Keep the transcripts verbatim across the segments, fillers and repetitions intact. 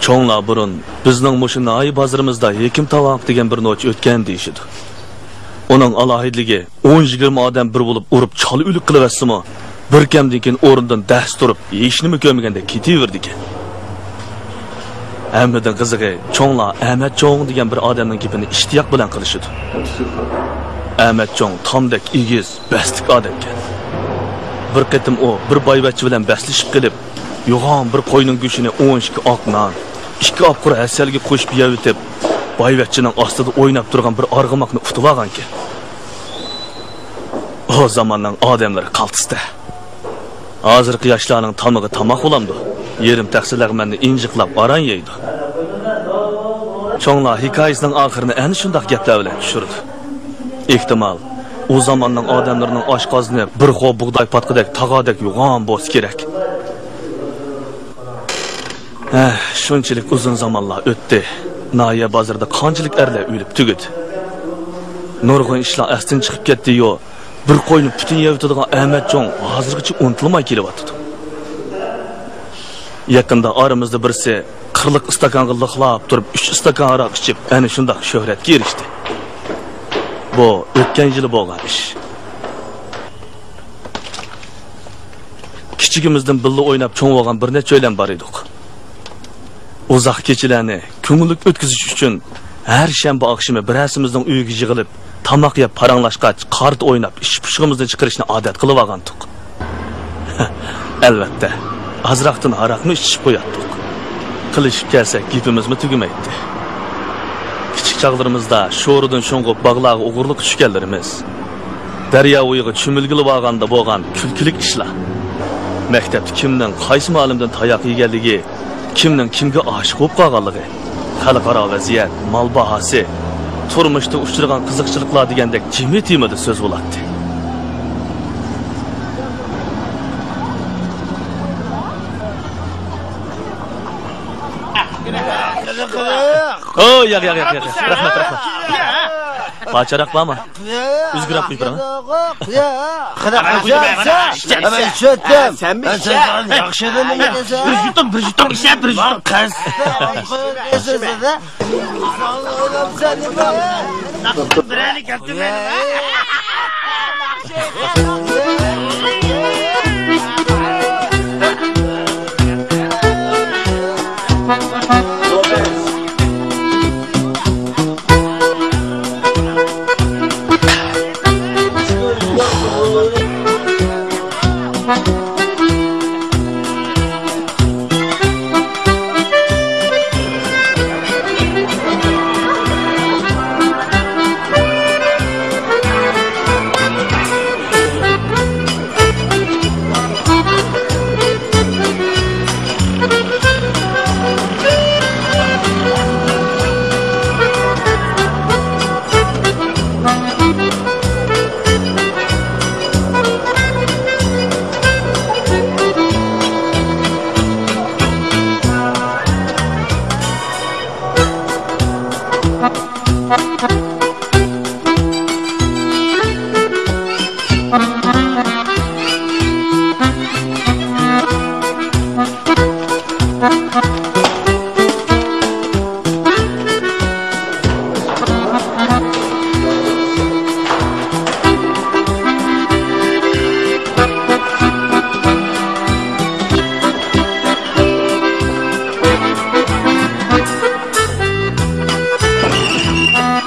چوڭلار بۇرۇن بىزنىڭ مۇشۇ ناھىيە بازىرىمىزدا ھېكىم تاۋاق دېگەن بىر نوچى ئۆتكەن دېيىشىدۇ. ئۇنىڭ ئالاھىدىلىكى، ئون يىگىرمە ئادەم بىر بولۇپ ئۇرۇپ چالا ئۆلۈك قىلىۋەتسىمۇ، بىر كەمدىن كېيىن ئورنىدىن دەس تۇرۇپ، ھېچنېمە كۆرمىگەندەك كېتىۋېرىدىكەن. ھەممىدىن قىزىقى، چوڭلار ئەمەت چوڭ دېگەن بىر ئادەمنىڭ گېپىنى ئىشتىياق بىلەن قىلىشىدۇ. ئەمەت چوڭ تامدەك ئېگىز، بەستلىك ئادەمكەن. بىر قېتىم ئۇ بىر بايۋەچچە بىلەن بەسلىشىپ قېلىپ، يوغان بىر قوينىڭ گۆشىنى ئون ئىككى ئاق نان، ئىككى ئاپقۇر ھەسەلگە قوشۇپ يەۋېتىپ، بايۋەچچىنىڭ ئاستىدا ئويناپ تۇرغان بىر ئارغىماقنى ئۇتۇۋالغانىكەن. ئۇ زاماننىڭ ئادەملىرى قالتىستە. ھازىرقى ياشلارنىڭ تامىقى تاماق بولامدۇ؟ يېرىم تەخسە لەغمەننى ئىنجىقلاپ ئاران يەيدۇ. چوڭلار ھېكايىسىنىڭ ئاخىرىنى ئەنە شۇنداق گەپلەر بىلەن چۈشۈرىدۇ. ئېھتىمال، ئۇ زاماننىڭ ئادەملىرىنىڭ ئاشقازىنى بىر خو بۇغداي پاتقىدەك تاغاردەك يوغان بولسا كېرەك. ھە، شۇنچىلىك ئۇزۇن زامانلار ئۆتتى. ناھىيە بازىرىدا قانچىلىك ئەرلەر ئۆلۈپ تۈگىدى. نۇرغۇن ئىشلار ئەستىن چىقىپ كەتتى-يۇ، بىر قوينى پۈتۈن يەۋېتىدىغان ئەمەت چوڭ ھازىرغىچە ئۇنتۇلماي كېلىۋاتىدۇ. يېقىندا ئارىمىزدا بىرسى قىرلىق ئىستاكانغا لىقلاپ تۇرۇپ، ئۈچ ئىستاكان ھاراق ئىچىپ، ئەنە شۇنداق شۆھرەتكە ئېرىشتى. بۇ ئۆتكەن يىلى بولغان ئىش. كىچىكىمىزدىن بىللە ئويناپ چوڭ بولغان بىر نەچچە ئۆيلەن بار ئىدۇق. ئۇزاق كېچىلەرنى كۆڭۈللۈك ئۆتكۈزۈش ئۈچۈن، ھەر شەنبە ئاخشىمى بىرەرسىمىزنىڭ ئۆيىگە يىغىلىپ، تاماق يەپ پاراڭلاشقاچ، قارتا ئويناپ، ئىچ پۇشۇقىمىزنى چىقىرىشنى ئادەت قىلىۋالغانتۇق. ئەلۋەتتە، ئازراقتىن ھاراقمۇ ئىچىشىپ قوياتتۇق. قىلىشىپ كەلسەك، گېپىمىزمۇ تۈگىمەيتتى. كىچىك چاغلىرىمىزدا شورىدىن شۇڭغۇپ باغلارغا ئوغرىلىققا چۈشكەنلىرىمىز، دەريا بويىغا چۆمۈلگىلى بارغاندا بولغان كۈلكىلىك ئىشلار. مەكتەپتە كىمنىڭ قايسى مۇئەللىمدىن تاياق يېگەنلىكى، كىمنىڭ كىمگە ئاشىق بولۇپ قالغانلىقى، خەلقئارا ۋەزىيەت، مال باھاسى، تۇرمۇشتا ئۇچرىغان قىزىقچىلىقلار دېگەندەك جىمى تېمىدا سۆز بولاتتى. ئو، ياق، ياق، ياق، ياق. رەھمەت، رەھمەت. پاچاراق بارمۇ؟ ئۈزگۈرەپ قويۇپ بېرىڭ. قېنى، قاچانسەن؟ مەن ئىچىۋەتتىم. سەن بىر ئىچە. ياخشى ئادەم ئەمەس. بىر يۇتۇم، بىر يۇتۇم ئىچە، بىر يۇتۇم. بىرەرلىك ئەپتىم.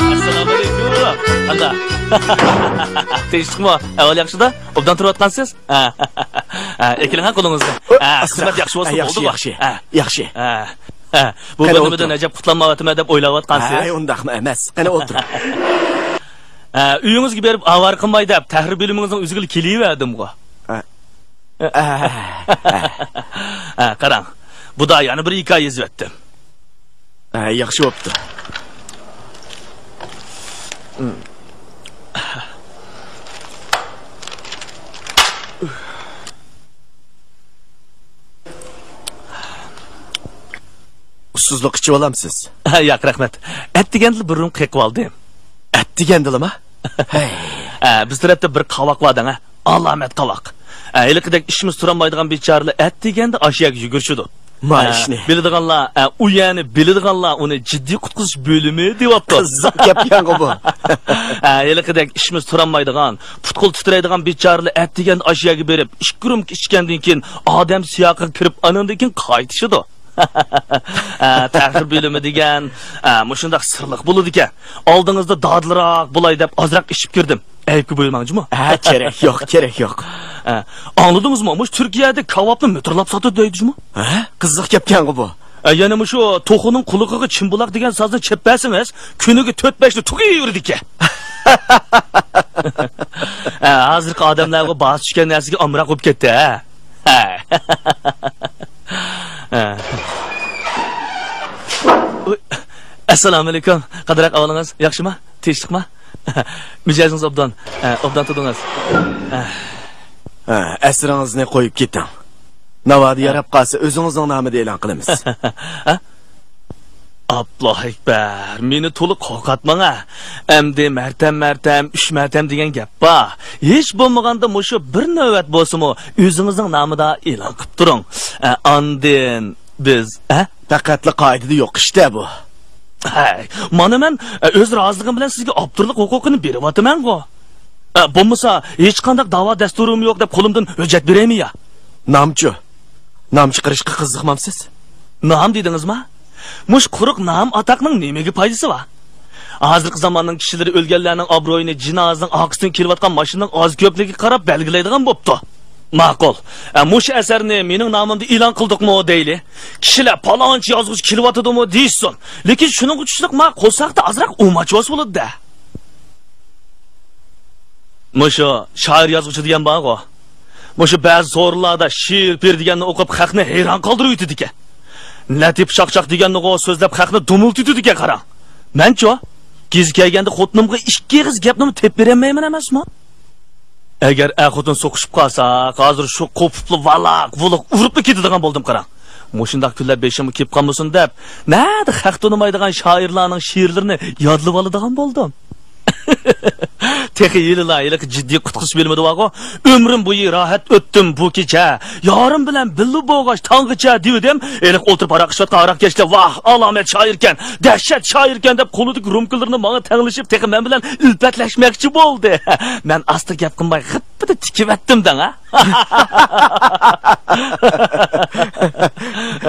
ئەسسالامۇئەلەيكۇم. قانداق؟ تىنچلىقمۇ؟ ئەھۋال ياخشىدا؟ ئوبدان تۇرۇۋاتقانسىز؟ ھە. ھە، ئەكېلىڭ ھە قولىڭىزنى. ھە، ئاستا. خىزمەت ياخشى بولسا بولدى بۇ. ياخشى، ياخشى. ھە. ھە. بۇ قېنى بىر نېمىدىن ئولتۇر. ئەجەب قۇتۇلالمايۋاتىمەن دەپ ئويلاۋاتقانسىز؟ ھەي، ئۇنداقمۇ ئەمەس. قېنى ئولتۇر. ھە، ئۆيىڭىزگە بېرىپ ئاۋارە قىلماي دەپ تەھرىر بىلىمىڭىزنىڭ ئۆزىگىلا كېلىۋەردىمغۇ. ھە. ھە، قاراڭ. بۇدا يەنە بىر ھېكايە يېزىۋەتتىم. ھە، ياخشى بوپتۇ. ئۇسسۇزلۇق ئىچىۋالامسىز؟ ھە، ياق، رەھمەت. ئەتىگەندىلا بىر رۇم قېقىۋالدىم. ئەتىگەندىلىما؟ ھەي. ھە، بىز تەرەپتە بىر قاۋاق بار دەڭ، ھە. ئالامەت قاۋاق. ھە، ھېلىقىدەك ئىشىمىز تۇرالمايدىغان بىچارىلەر ئەتىگەندە ئاشۇ يەرگە يۈگۈرۈشىدۇ. ما ئىشنى. بىلىدىغانلار، ئە، ئۇ يەرنى بىلىدىغانلار ئۇنى جىددىي قۇتقۇزۇش بۆلۈمى دەۋاپتۇ. قىزىق گەپكەنغۇ بۇ. ئە، ھېلىقىدەك ئىشمىز تۇرالمايدىغان، پۇت-قول تىترەيدىغان بىچارىلەر ئەتىگەندە ئاشۇ يەرگە بېرىپ، ئىككى رومكا ئىچكەندىن كېيىن ئادەم سىياقىغا كىرىپ، ئانىڭدىن كېيىن قايتىشىدۇ. ئە، تەخىر بۆلۈمى دېگەن، ئە، مۇشۇنداق سىرلىق بولىدىكەن. ئالدىڭىزدا دادىلراق بولاي دەپ ئازراق ئىچىپ كىردىم. ئەيىبكە بۇيرۇماڭ جۇمۇ. ھە، كېرەك يوق، كېرەك يوق. ئە، ئاڭلىدىڭىزمۇ؟ مۇشۇ تۈركىيەدە كاۋاپنى مىتىرلاپ ساتىدۇ دەيدۇ جۇمۇ. ھە؟ قىزىق گەپكەنغۇ بۇ. ئە، يەنە مۇشۇ توخۇنىڭ قۇلىقىغا چىمبۇلاق دېگەن سازنى چېلىپ بەرسىڭىز، كۈنىگە تۆت-بەشنى تۇغۇۋېرىدىكەن. ئە، ھازىرقى ئادەملەرغۇ باھاسى چۈشكەن نەرسىگە ئامراق بولۇپ كەتتى، ھە؟ ھە. ھە. ئۇي، ئەسسالامۇئەلەيكۇم. قانداق ئەھۋالىڭىز؟ ياخشىما؟ تىنچلىقما؟ مىجەزىڭىز ئوبدان، ئە، ئوبدان تۇردىڭىز. ئە. ھە، ئەسىرىڭىزنى قويۇپ كېتىڭ. ناۋادا ھە. ياراپ قالسا، ئۆزىڭىزنىڭ نامىدا ئېلان قىلىمىز. ھە؟ ئاللاھۇ ئەكبەر، مېنى تولا قورقاتماڭ ھە. ئەمدى مەرتەم-مەرتەم، ئۈچ مەرتەم دېگەن گەپ بار. ھېچ بولمىغاندا مۇشۇ بىر نۆۋەت بولسىمۇ ئۆزىڭىزنىڭ نامىدا ئېلان قىلىپ تۇرۇڭ. ئە، ئاندىن بىز، ھە؟ پەقەتلا قائىدىدە يوق ئىش-دە بۇ. ھەي، مانا مەن، ئە، ئۆز رازىلىقىم بىلەن سىزگە ئاپتورلۇق ھوقۇقىنى بېرىۋاتىمەنغۇ. ئە، بولمىسا، ھېچقانداق داۋا دەستۇرۇم يوق دەپ قولۇمدىن ھۆججەت بېرەيمۇ يا؟ نام چۇ؟ نام چىقىرىشقا قىزىقمامسىز؟ نام دېدىڭىزما؟ مۇشۇ قۇرۇق نام ئاتاقنىڭ نېمىگە پايدىسى بار؟ ھازىرقى زاماننىڭ كىشىلىرى ئۆلگەنلەرنىڭ ئابرۇيىنى جىنازىسىنىڭ ئارقىسىدىن كېلىۋاتقان ماشىنىنىڭ ئاز-كۆپلۈكىگە قاراپ بەلگىلەيدىغان بوپتۇ. ماقۇل. ئە، مۇشۇ ئەسەرنى مېنىڭ نامىمدا ئېلان قىلدۇقمۇ دەيلى. كىشىلەر پالانچى يازغۇچى كېلىۋاتىدىمۇ دېيىشسۇن. لېكىن شۇنىڭغا چۈشىنىپ، ما قورساقتا ئازراق ئۇماچ بولسا بولىدۇ-دە. مۇشۇ شائىر يازغۇچى دېگەن بارغۇ. مۇشۇ بەزى سورۇنلاردا شېئىر-پېئىر دېگەننى ئوقۇپ، خەقنى ھەيران قالدۇرۇۋېتىدىكەن. لەتىپ چاقچاق دېگەننىغۇ سۆزلەپ، خەقنى دومۇلتىتىدىكەن، قاراڭ. مەنچۇ؟ گېزى كەلگەندە خوتۇنۇمغا ئىككى ئېغىز گەپنىمۇ تېپىپ بېرەلمەيمەن ئەمەسمۇ؟ ئەگەر ئەر-خوتۇن سوقۇشۇپ قالساق، ھازىر شۇ قوپۇپلا ۋالاق-ۋۇلۇق ئۇرۇپلا كېتىدىغان بولدۇم، قاراڭ. مۇشۇنداق كۈنلەر بېشىمغا كېلىپ قالمىسۇن دەپ، نەدە خەق تونۇمايدىغان شائىرلارنىڭ شېئىرلىرىنى يادلىۋالىدىغان بولدۇم. تېخى ھېلىلا ھېلىقى جىددىي قۇتقۇزۇش بۆلۈمىدە بارغۇ، ئۆمرۈم بويى راھەت ئۆتتۈم بۇ كېچە، يارىم بىلەن بىللە بولغاچ تاڭغىچە دېۋىدىم. ھېلىقى ئولتۇرۇپ ھاراق ئىچىۋاتقان ھاراقكەشلەر، ۋاھ، ئالامەت شائىركەن، دەھشەت شائىركەن دەپ قولىدىكى رومكىلىرىنى ماڭا تەڭلىشىپ، تېخى مەن بىلەن ئۈلپەتلەشمەكچى بولدى. مەن ئاستا گەپ قىلماي غىپپىدە تىكىۋەتتىم دەڭ، ھە؟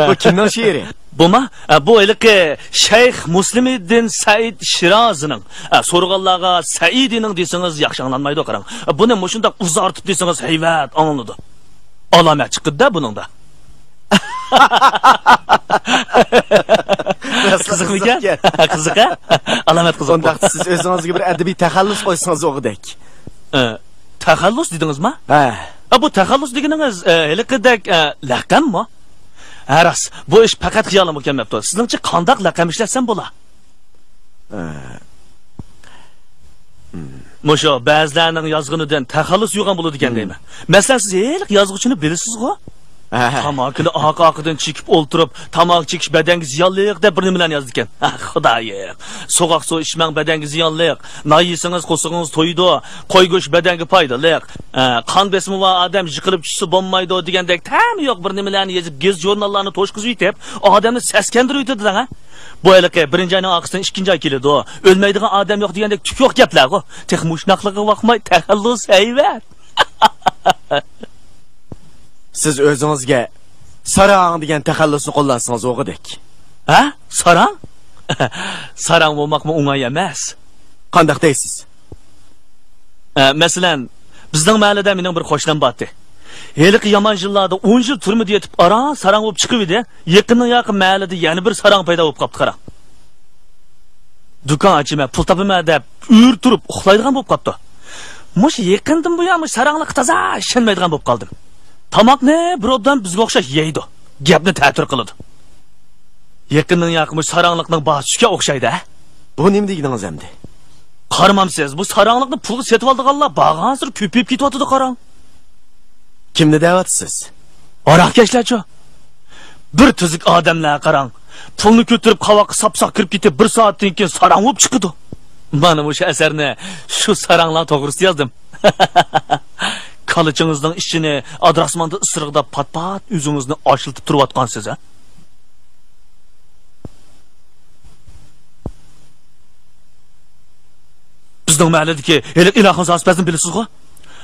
بۇ كىمنىڭ شېئىرى؟ بۇما؟ ئە، بۇ ھېلىقى شەيخ مۇسلىمىدىن سەئىد شىرازىنىڭ. ئە، سورىغانلارغا سەئىدىنىڭ دېسىڭىز ياخشى ئاڭلانمايدۇ، قاراڭ. بۇنى مۇشۇنداق ئۇزارتىپ دېسىڭىز ھەيۋەت ئاڭلىنىدۇ. ئالامەت چىقىدۇ-دە بۇنىڭدا. قىزىقمىكەن؟ قىزىق، ھە؟ ئالامەت قىزىق. ئۇنداقتا سىز ئۆزىڭىزگە بىر ئەدەبىي تەخەللۇس قويسىڭىز ئوغۇدەك. ئە، تەخەللۇس دېدىڭىزما؟ ھە. ئە، بۇ تەخەللۇس دېگىنىڭىز، ئە، ھېلىقىدەك، ئە، لەقەممۇ؟ ھە، راست. بۇ ئىش پەقەت خىيالىمغا كەلمەپتۇ. سىزنىڭچە قانداق لەقەم ئىشلەتسەم بولا؟ ئە. مۇشۇ بەزىلەرنىڭ يازغىنىدىن تەخەللۇس يوغان بولىدىكەن دەيمەن. مەسىلەن، سىز ھېلىقى يازغۇچىنى بىلىسىزغۇ؟ ھە، ھە. تاماكىنى ئارقا-ئارقىدىن چېكىپ ئولتۇرۇپ، تاماكا چېكىش بەدەنگە زىيانلىق دەپ بىر نېمىلەرنى يازىدىكەن. ھە، خۇدايىم. سوغۇق سۇ ئىچمەڭ، بەدەنگە زىيانلىق. نان يېسىڭىز، قورسىقىڭىز تويىدۇ. قوي گۆشى بەدەنگە پايدىلىق. ئە، قان بېسىمى بار ئادەم يىقىلىپ چۈشسە بولمايدۇ دېگەندەك تەمى يوق بىر نېمىلەرنى يېزىپ، گېزىت-ژۇرناللارنى توشقۇزۇۋېتىپ، ئادەمنى سەسكەندۈرۈۋېتىدۇ دەڭ، ھە؟ بۇ ھېلىقى بىرىنچى ئاينىڭ ئارقىسىدىن ئىككىنچى ئاي كېلىدۇ. ئۆلمەيدىغان ئادەم يوق دېگەندەك تۈك يوق گەپلەرغۇ. تېخى مۇشۇنداقلىقىغا باقماي، تەخەللۇس ھەيۋەت. سىز ئۆزىڭىزگە ساراڭ دېگەن تەخەللۇسنى قوللانسىڭىز ئوغۇدەك. ھە؟ ساراڭ؟ ساراڭ بولماقمۇ ئوڭاي ئەمەس. قانداق دەيسىز؟ ئە، مەسىلەن، بىزنىڭ مەھەللىدە مېنىڭ بىر قوشنام بارتى. ھېلىقى يامان يىللاردا ئون يىل تۈرمىدە يېتىپ، ئاران ساراڭ بولۇپ چىقىۋىدى. يېقىننىڭ ياقى مەھەللىدە يەنە بىر ساراڭ پەيدا بولۇپ قاپتۇ، قاراڭ. دۇكان ئاچىمەن، پۇل تاپىمەن دەپ ئۆرە تۇرۇپ ئۇخلايدىغان بولۇپ قاپتۇ. مۇشۇ يېقىندىن بۇيان مۇشۇ ساراڭلىققا تازا ئىشەنمەيدىغان بولۇپ قالدىم. تاماقنى بىر ئوبدان بىزگە ئوخشاش يەيدۇ. گەپنى تەتۈر قىلىدۇ. يېقىننىڭ ياقى مۇشۇ ساراڭلىقنىڭ باھاسى چۈشكەن ئوخشايدۇ، ھە؟ بۇ نېمە دېگىنىڭىز ئەمدى؟ قارىمامسىز، بۇ ساراڭلىقنى پۇلغا سېتىۋالىدىغانلار بارغانسېرى كۆپىيىپ كېتىۋاتىدۇ، قاراڭ. كىمنى دەۋاتىسىز؟ ھاراقكەشلەرچۇ؟ بىر تۈزۈك ئادەملەر قاراڭ، پۇلنى كۆتۈرۈپ قاۋاققا ساپساق كىرىپ كېتىپ، بىر سائەتتىن كېيىن ساراڭ بولۇپ چىقىدۇ. مانا مۇشۇ ئەسەرنى شۇ ساراڭلار توغرىسىدا يازدىم. كالىچىڭىزنىڭ ئىچىنى ئادراسماندا ئىسسىرىغىدا پات-پات ئۆزىڭىزنى ئاشلىتىپ تۇرۇۋاتقانسىز، ھە؟ بىزنىڭ مەھەللىدىكى ھېلىقى ئىلاھىڭ ساسىپەزنى بىلىسىزغۇ؟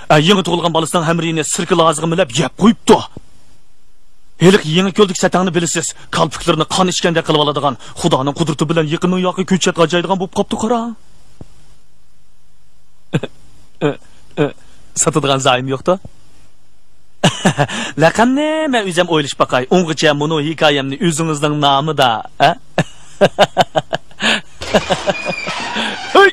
ئە، يېڭى تۇغۇلغان بالىسىنىڭ ھەمرىيىنى سىركىلا ئازىغا مىلەپ يەپ قويۇپتۇ. ھېلىقى يېڭى كۆلدىكى سەتەڭنى بىلىسىز، كالپۇكلىرىنى قان ئىچكەندەك قىلىۋالىدىغان، خۇدانىڭ قۇدرىتى بىلەن يېقىننىڭ ياقى كۆچەتكە ئاجايدىغان بولۇپ قاپتۇ قارا. ساتىدىغان زايىم يوقتا؟ لەقەمنى مەن ئۆزۈم ئويلىشىپ باقاي. ئۇنغىچە مۇنۇ ھېكايەمنى ئۆزىڭىزنىڭ نامىدا، ھە؟ ھۇي!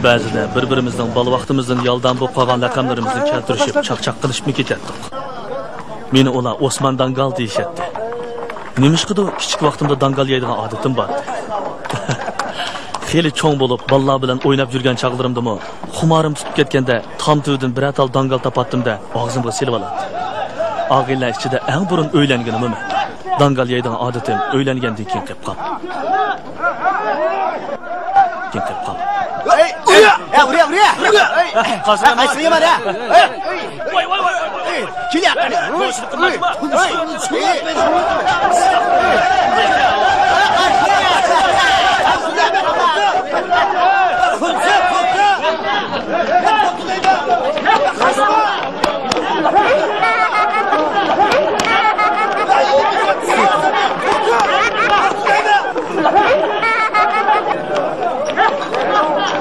بەزىدە بىر-بىرىمىزنىڭ بالا ۋاقتىمىزدىن يالدام بولۇپ قالغان لەقەملىرىمىزنى كەلتۈرۈشۈپ، چاقچاق قىلىشىپمۇ كېتەتتۇق. مېنى ئۇلار ئوسمان داڭگال دېيىشەتتى. نېمىشقىدۇر كىچىك ۋاقتىمدا داڭگال يەيدىغان ئادىتىم بار. خېلى چوڭ بولۇپ، بالىلار بىلەن ئويناپ يۈرگەن چاغلىرىمدىمۇ خۇمارىم تۇتۇپ كەتكەندە، تام تۈۋىدىن بىرەر تال داڭگال تاپاتتىم-دە، ئاغزىمغا سېلىۋالاتتىم. ئاغىنىلەر ئىچىدە ئەڭ بۇرۇن ئۆيلەنگىنىمۇ مەن. داڭگال يەيدىغان ئادىتىم ئۆيلەنگەندىن كېيىن قېلىپ قالدى. كېيىن قېلىپ قالدى. ئۇرۇيا، ئۇرۇيا، ئۇرۇيا. قايسىڭ يامان ھە؟ ۋاي، ۋاي، ۋاي، ۋاي. كېلە قېنى.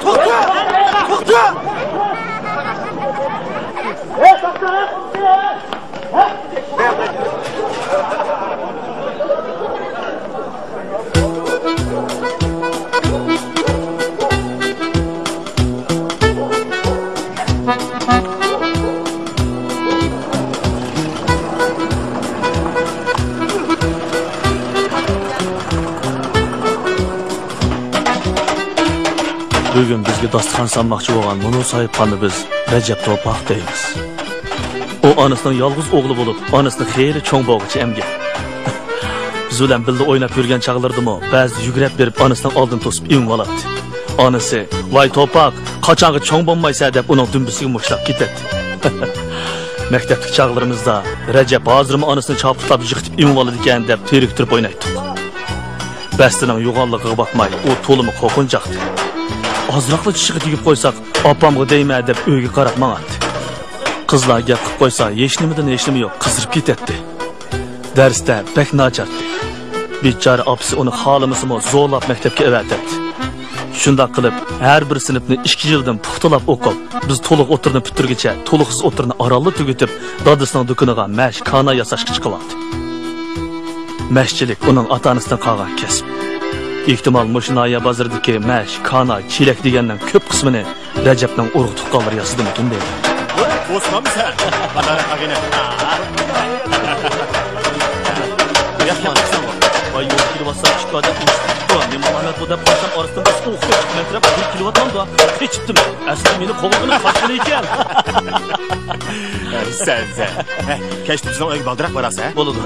توختا! توختا! بۈگۈن بىزگە داستىخان سالماقچى بولغان مۇنۇ ساھىبخاننى بىز رەجەپ توپاق دەيمىز. ئۇ ئانىسىنىڭ يالغۇز ئوغلى بولۇپ، ئانىسىنى خېلى چوڭ بولغۇچە ئەمگەن. بىز بىلەن بىللە ئويناپ يۈرگەن چاغلىرىدىمۇ بەزىدە يۈگرەپ بېرىپ ئانىسىنىڭ ئالدىنى توسۇپ ئېڭىۋالاتتى. ئانىسى، «ۋاي توپاق، قاچانغا چوڭ بولمايسەن؟» دەپ ئۇنىڭ دۈمبىسىگە مۇشتلاپ كېتەتتى. مەكتەپتىكى چاغلىرىمىزدا رەجەپ ھازىرمۇ ئانىسىنى چاپلىتىپ يىقىتىپ ئېڭىۋالىدىكەن دەپ تېرىكتۈرۈپ ئوينايتتۇق. بەستىنىڭ يوغانلىقىغا باقماي، ئۇ تولىمۇ قورقۇنچاقتى. ئازراقلا چىشىغا تېگىپ قويساق، «ئاپامغا دەيمەن» دەپ ئۆيگە قاراپ ماڭاتتى. قىزلار گەپ قىلىپ قويسا، ھېچنېمىدىن ھېچنېمە يوق، قىزىرىپ كېتەتتى. دەرستە بەك ناچارتى. بىچارە ئاپىسى ئۇنى خالىمىسىمۇ زورلاپ مەكتەپكە ئەۋەتەتتى. شۇنداق قىلىپ، ھەر بىر سىنىپنى ئىككى يىلدىن پۇختىلاپ ئوقۇپ، بىز تولۇق ئوتتۇرىنى پۈتتۈرگۈچە تولۇقسىز ئوتتۇرىنى ئارانلا تۈگىتىپ، دادىسىنىڭ دۇكىنىغا مەش، كانا ياساشقا چىقىۋالدى. مەشچىلىك ئۇنىڭ ئاتا-ئانىسىدىن قالغان كەسىپ. ئېھتىمال، مۇشۇ ناھىيە بازىرىدىكى مەش، كانا، چېلەك دېگەننىڭ كۆپ قىسمىنى رەجەپنىڭ ئۇرۇق-تۇغقانلىرى ياسىدىمىكىن دەيمەن. ئوسمانمۇ سەن؟ قانداق ئاغىنە؟ ۋاي، يول كېلىۋاتسام، ئىككى ئادەم ئۇرۇشۇپ كېتىپتۇ. نېمە ئالامەت بۇ دەپ قارىسام، ئارىسىدىن بىرسى ئوق چىقىپ مەكرەپ ئۇرۇپ كېلىۋاتامدۇ. قېچىپتىم. ئەسلىدە مېنى قوغلىغىنى قاچقىنى ئىكەن. سەن، سەن. كەچتە بىزنىڭ ئۆيگە بالدۇراق بارارسەن، ھە؟ بولىدۇ.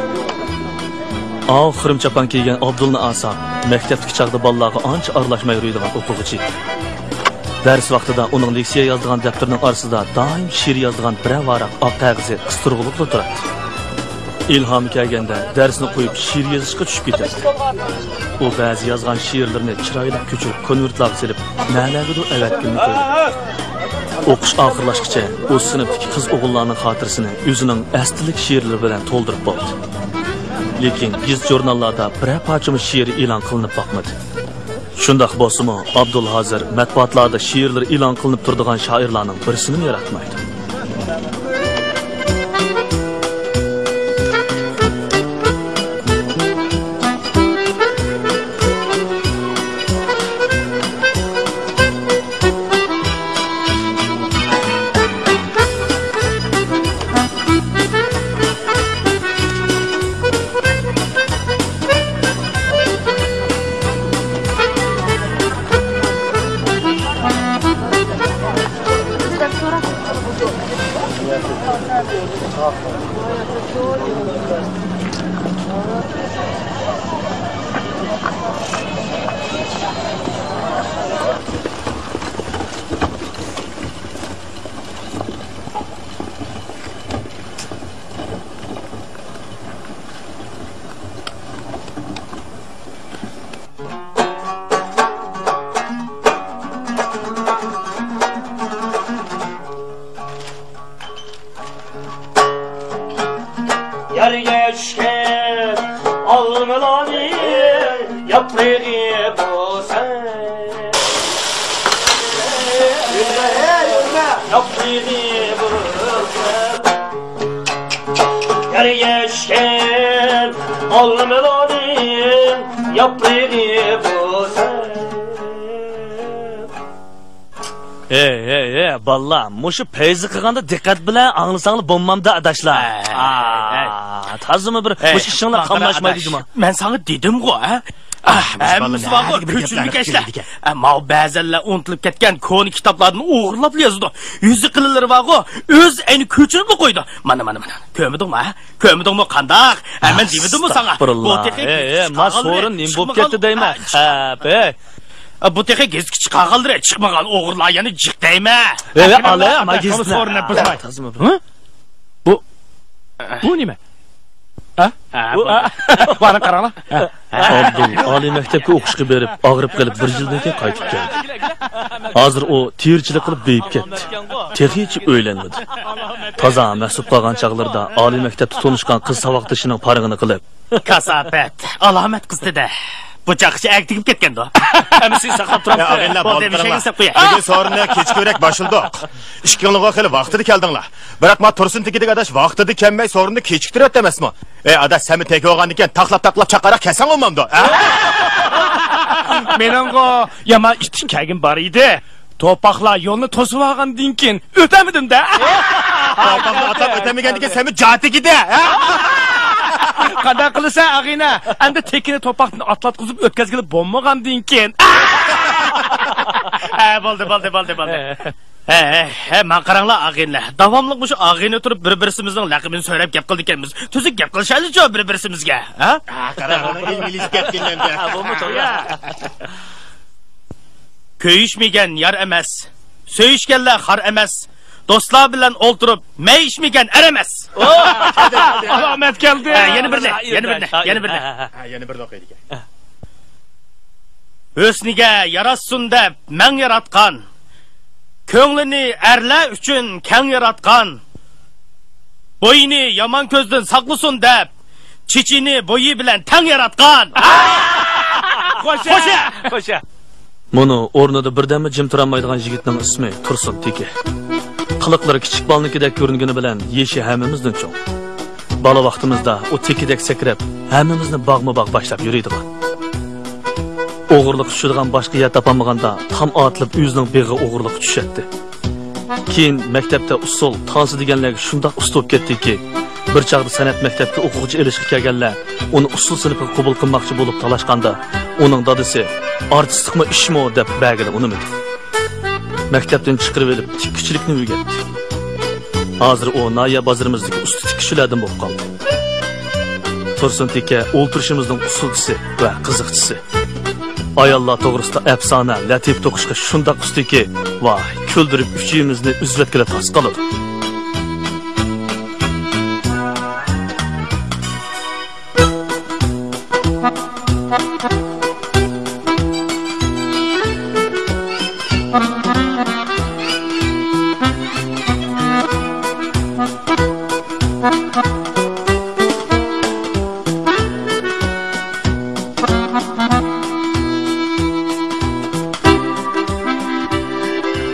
ئاۋۇ خۇرۇم چاپان كىيگەن ئابدۇلنى ئالساق، مەكتەپتىكى چاغدا بالىلارغا ئانچە ئارىلاشماي يۈرىدىغان ئوقۇغۇچى ئىدى. دەرس ۋاقتىدا ئۇنىڭ لېكسىيە يازىدىغان دەپتىرىنىڭ ئارىسىدا دائىم شېئىر يازىدىغان بىرەر ۋاراق ئاق قەغىزى قىستۇرغۇلۇقلا تۇراتتى. ئىلھامى كەلگەندە دەرسنى قويۇپ شېئىر يېزىشقا چۈشۈپ كېتەتتى. ئۇ بەزى يازغان شېئىرلىرىنى چىرايلىق كۆچۈرۈپ كونۋېرتلارغا سېلىپ، نەلەرگىدۇر ئەۋەتكىنىنى كۆردۈم. ئوقۇش ئاخىرلاشقىچە ئۇ سىنىپتىكى قىز-ئوغۇللارنىڭ خاتىرىسىنى ئۆزىنىڭ ئەستىلىك شېئىرلىرى بىلەن تولدۇرۇپ بولدى. لېكىن گېزىت-ژۇرناللاردا بىرەر پارچىمۇ شېئىرى ئېلان قىلىنىپ باقمىدى. شۇنداق بولسىمۇ، ئابدۇل ھازىر مەتبۇئاتلاردا شېئىرلىرى ئېلان قىلىنىپ تۇرىدىغان شائىرلارنىڭ بىرسىنىمۇ ياراتمايدۇ. ئالمىلارنىڭ ياپرىقى بولسا. ھەي، ھەي، ھەي، بالىلار، مۇشۇ پەيزى قىلغاندا دىققەت بىلەن ئاڭلىساڭلار بولمامدۇ، ئاداشلار؟ ھەي، ھەي، ھەي. ئا، تازىمۇ بىر ھەي، مۇشۇ ئىشىڭلار قاملاشمايدۇ جۇما. مەن ساڭا دېدىمغۇ، ھە؟ ئا، ھەممىسى بارغۇ، كۆچۈرمىكەشلەر. ئە، ماۋۇ بەزەنلەر ئۇنتۇلۇپ كەتكەن كونا كىتابلاردىن ئوغرىلاپلا يازىدۇ. يۈزى قىلىلىرى بارغۇ، ئۆزى ئەينى كۆچۈرۈپلا قويىدۇ. مانا، مانا، مانا. كۆرمىدىڭمۇ، ھە؟ كۆرمىدىڭمۇ قانداق؟ ھە، مەن دېمىدىممۇ ساڭا؟ بۇ ئاستاغپۇرۇللا. تېخى ھەي، ھەي، ما سورۇن نېمە بولۇپ كەتتى دەيمەن؟ ھە، ھەي. ئە، بۇ تېخى گېزىتكە چىقارغانلىرى چىقمىغان ئوغرىلار يەنە جىق دەيمەن. ھەي، ھەي، ئالە، ما گېزىتنى. سورۇننى بۇزماي. ھە؟ بۇ، بۇ نېمە؟ ھە؟ ھە، بۇ، بۇ. ھە؟ بۇنى قاراڭلار. ھە. ئابدۇل ئالىي مەكتەپكە ئوقۇشقا بېرىپ، ئاغرىپ قېلىپ بىر يىلدىن كېيىن قايتىپ كەلدى. ھازىر ئۇ تېرىچىلىك قىلىپ بېيىپ كەتتى. تېخىچە ئۆيلەنمىدى. تازا مەھسۇپ قالغان چاغلىرىدا ئالىي مەكتەپتە تونۇشقان قىز ساۋاقدىشىنىڭ پارىڭىنى قىلىپ. كاساپەت، ئالامەت قىز دېدى. بۇ چاققىچە ئەگىپ كەتكەندۇ. ھەممىسىنى ساقلاپ تۇرامسىز؟ يا، ئاغىنىلەر، بولدى، بولدى، تۇرۇڭلار. بۇگۈن سورۇننى كېچىكىرەك باشلىدۇق. ئىككىڭلارغۇ خېلى ۋاقتىدا كەلدىڭلار. بىراق ما تۇرسۇن تېكىدىك ئاداش ۋاقتىدا كەلمەي سورۇننى كېچىكتۈرۈۋەتتى ئەمەسمۇ؟ ئەي ئاداش، سەنمۇ تېكە بولغاندىكىن تاقلاپ-تاقلاپ چاققانراق كەلسەڭ بولمامدۇ، ھە؟ مېنىڭغۇ يامان ئىتتىك كەلگۈم بار ئىدى. توپاقلار يولنى توسۇۋالغاندىن كېيىن ئۆتەلمىدىم-دە. توپاقنى ئاتلاپ ئۆتەلمىگەندىن كېيىن سەنمۇ جاتىكىدە، ھە؟ قانداق قىلىسەن، ئاغىنە؟ ئەمدى تېكىنى توپاقتىن ئاتلاتقۇزۇپ ئۆتكەزگىلى بولمىغاندىن كېيىن. ھە، بولدى، بولدى، بولدى، بولدى. ھە، ھە، ھە، ماڭا قاراڭلار، ئاغىنىلەر. داۋاملىق مۇشۇ ئاغىنە تۇرۇپ، بىر-بىرسىمىزنىڭ لەقىمىنى سۆرەپ گەپ قىلىدىكەنمىز. تۈزۈك گەپ قىلىشايلىچۇ بىر-بىرسىمىزگە، ھە؟ ھە، قاراڭلار، ئىنگلىز گەپكىن ئەمدى. ھە، بۇمۇ توغرا. كۆيۈشمىگەن يار ئەمەس، سۆيۈشكەنلەر خار ئەمەس، دوستلار بىلەن ئولتۇرۇپ مەيىشمىگەن ئەر ئەمەس. ئالامەت كەلدى. ھە، يەنە بىرنى، يەنە بىرنى، يەنە بىرنى. ھە، يەنە بىرنى ئوقۇيدىكەن. ھۆسنىگە ياراشسۇن دەپ مەڭ ياراتقان، كۆڭلىنى ئەرلەر ئۈچۈن كەڭ ياراتقان، بويىنى يامان كۆزدىن ساقلىسۇن دەپ، چېچىنى بويى بىلەن تەڭ ياراتقان. خوشە! خوشە! خوشە! مۇنۇ ئورنىدا بىردەممۇ جىم تۇرالمايدىغان يىگىتنىڭ ئىسمى تۇرسۇن تېكە. قىلىقلىرى كىچىك بالىنىڭكىدەك كۆرۈنگىنى بىلەن يېشى ھەممىمىزدىن چوڭ. بالا ۋاقتىمىزدا ئۇ تېكىدەك سەكرەپ، ھەممىمىزنى باغمۇ باغ باشلاپ يۈرىدىغان. ئوغرىلىققا چۈشىدىغان باشقا يەر تاپالمىغاندا، تام ئاتىلىپ ئۆزىنىڭ بېغى ئوغرىلىققا چۈشەتتى. كېيىن مەكتەپتە ئۇسسۇل، تانسا دېگەنلەرگە شۇنداق ئۇستا بولۇپ كەتتىكى، بىر چاغدا سەنئەت مەكتەپكە ئوقۇغۇچى ئېلىشقا كەلگەنلەر ئۇنى ئۇسسۇل سىنىپىغا قوبۇل قىلماقچى بولۇپ تالاشقاندا، ئۇنىڭ دادىسى، «ئارتىسلىقمۇ ئىشمۇ؟» دەپ بەرگىلى ئۇنىمىدى. مەكتەپتىن چىقىرىۋېلىپ، تىككۈچىلىكنى ئۆگەتتى. ھازىر ئۇ ناھىيە بازىرىمىزدىكى ئۇستا تىككۈچىلەردىن بولۇپ قالدى. تۇرسۇن تېكە ئولتۇرۇشىمىزنىڭ ئۇسسۇلچىسى ۋە قىزىقچىسى. ئاياللار توغرىسىدا ئەپسانە، لەتىپە توقۇشقا شۇنداق ئۇستىكى، ۋاي، كۈلدۈرۈپ ئۈچىيىمىزنى ئۈزۈۋەتكىلى تاس قالىدۇ.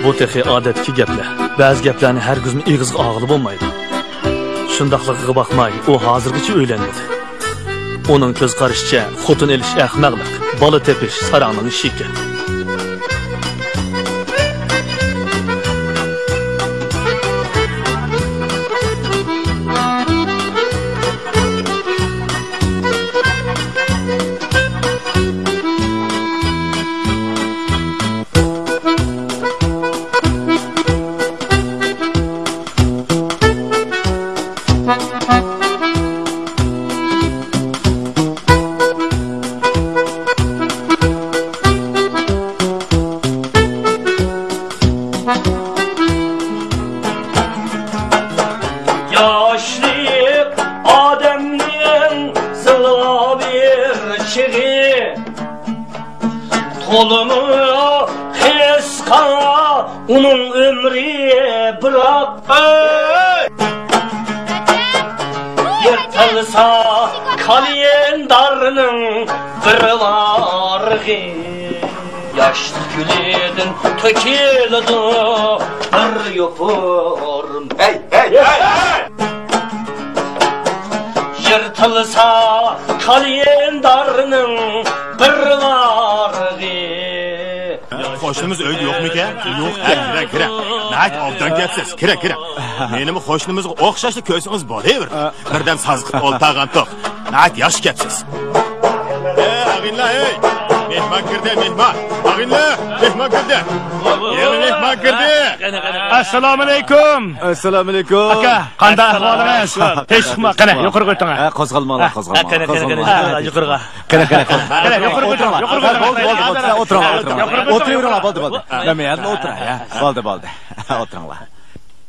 بۇ تېخى ئادەتتىكى گەپلەر. بەزى گەپلەرنى ھەرگىزمۇ ئېغىزغا ئالغىلى بولمايدۇ. شۇنداقلىقىغا باقماي، ئۇ ھازىرغىچە ئۆيلەنمىدى. ئۇنىڭ كۆز قارىشىچە، خوتۇن ئېلىش ئەخمەقلىق، بالا تېپىش ساراڭنىڭ ئىشى ئىكەن. ياشلىق ئادەمنىڭ زىلغا بىر چېغى. تولىمۇ قىسقا ئۇنىڭ ئۆمرى بىراق. يىرتىلسا كالېندارنىڭ بىر ۋارىقى، ياشلىق گۈلىدىن تۆكۈلىدۇ بىر يوپۇرماق. ھەي، ھەي، ھەي! يىرتىلسا قالايىندارنىڭ بىر ۋارىغى. قوشنىمىز ئۆيدە يوقمىكەن؟ يوق. ھە، كىرە، كىرە. ناھايىتى ئوبدان كەپسىز. كىرە، كىرە. مېنىمۇ قوشنىمىزغا ئوخشاشلا كۆرسىڭىز بولۇۋېرىدۇ. بىردەم ساز قىلىپ ئولتۇرغانتۇق. ناھايىتى ياخشى كەپسىز. ئەي، ئاغىنىلەر، ئەي! مېھمان كىردى، مېھمان! ئاغىنىلەر، مېھمان كىردى! يېڭى مېھمان كىردى! ئەسسالامۇئەلەيكۇم! ئەسسالامۇئەلەيكۇم! ئاكا، قانداق ئەھۋالىڭىز؟ تىنچلىقمۇ؟ قېنى، يۇقىرىغا ئۆتۈڭ. ھە، قوزغالماڭلار، قوزغالماڭلار. قېنى، قېنى، قېنى، يۇقىرىغا. قېنى، قېنى، قوزغالماڭلار. يۇقىرىغا ئۆتۈڭلار. بولدى، بولدى، بولدى، سىلەر ئولتۇرۇڭلار، ئولتۇرۇڭلار. ئولتۇرۇۋېرىڭلار، بولدى، بولدى. مەن مەيەردىلا ئولتۇراي، ھە. بولدى، بولدى. ئولتۇرۇڭلار.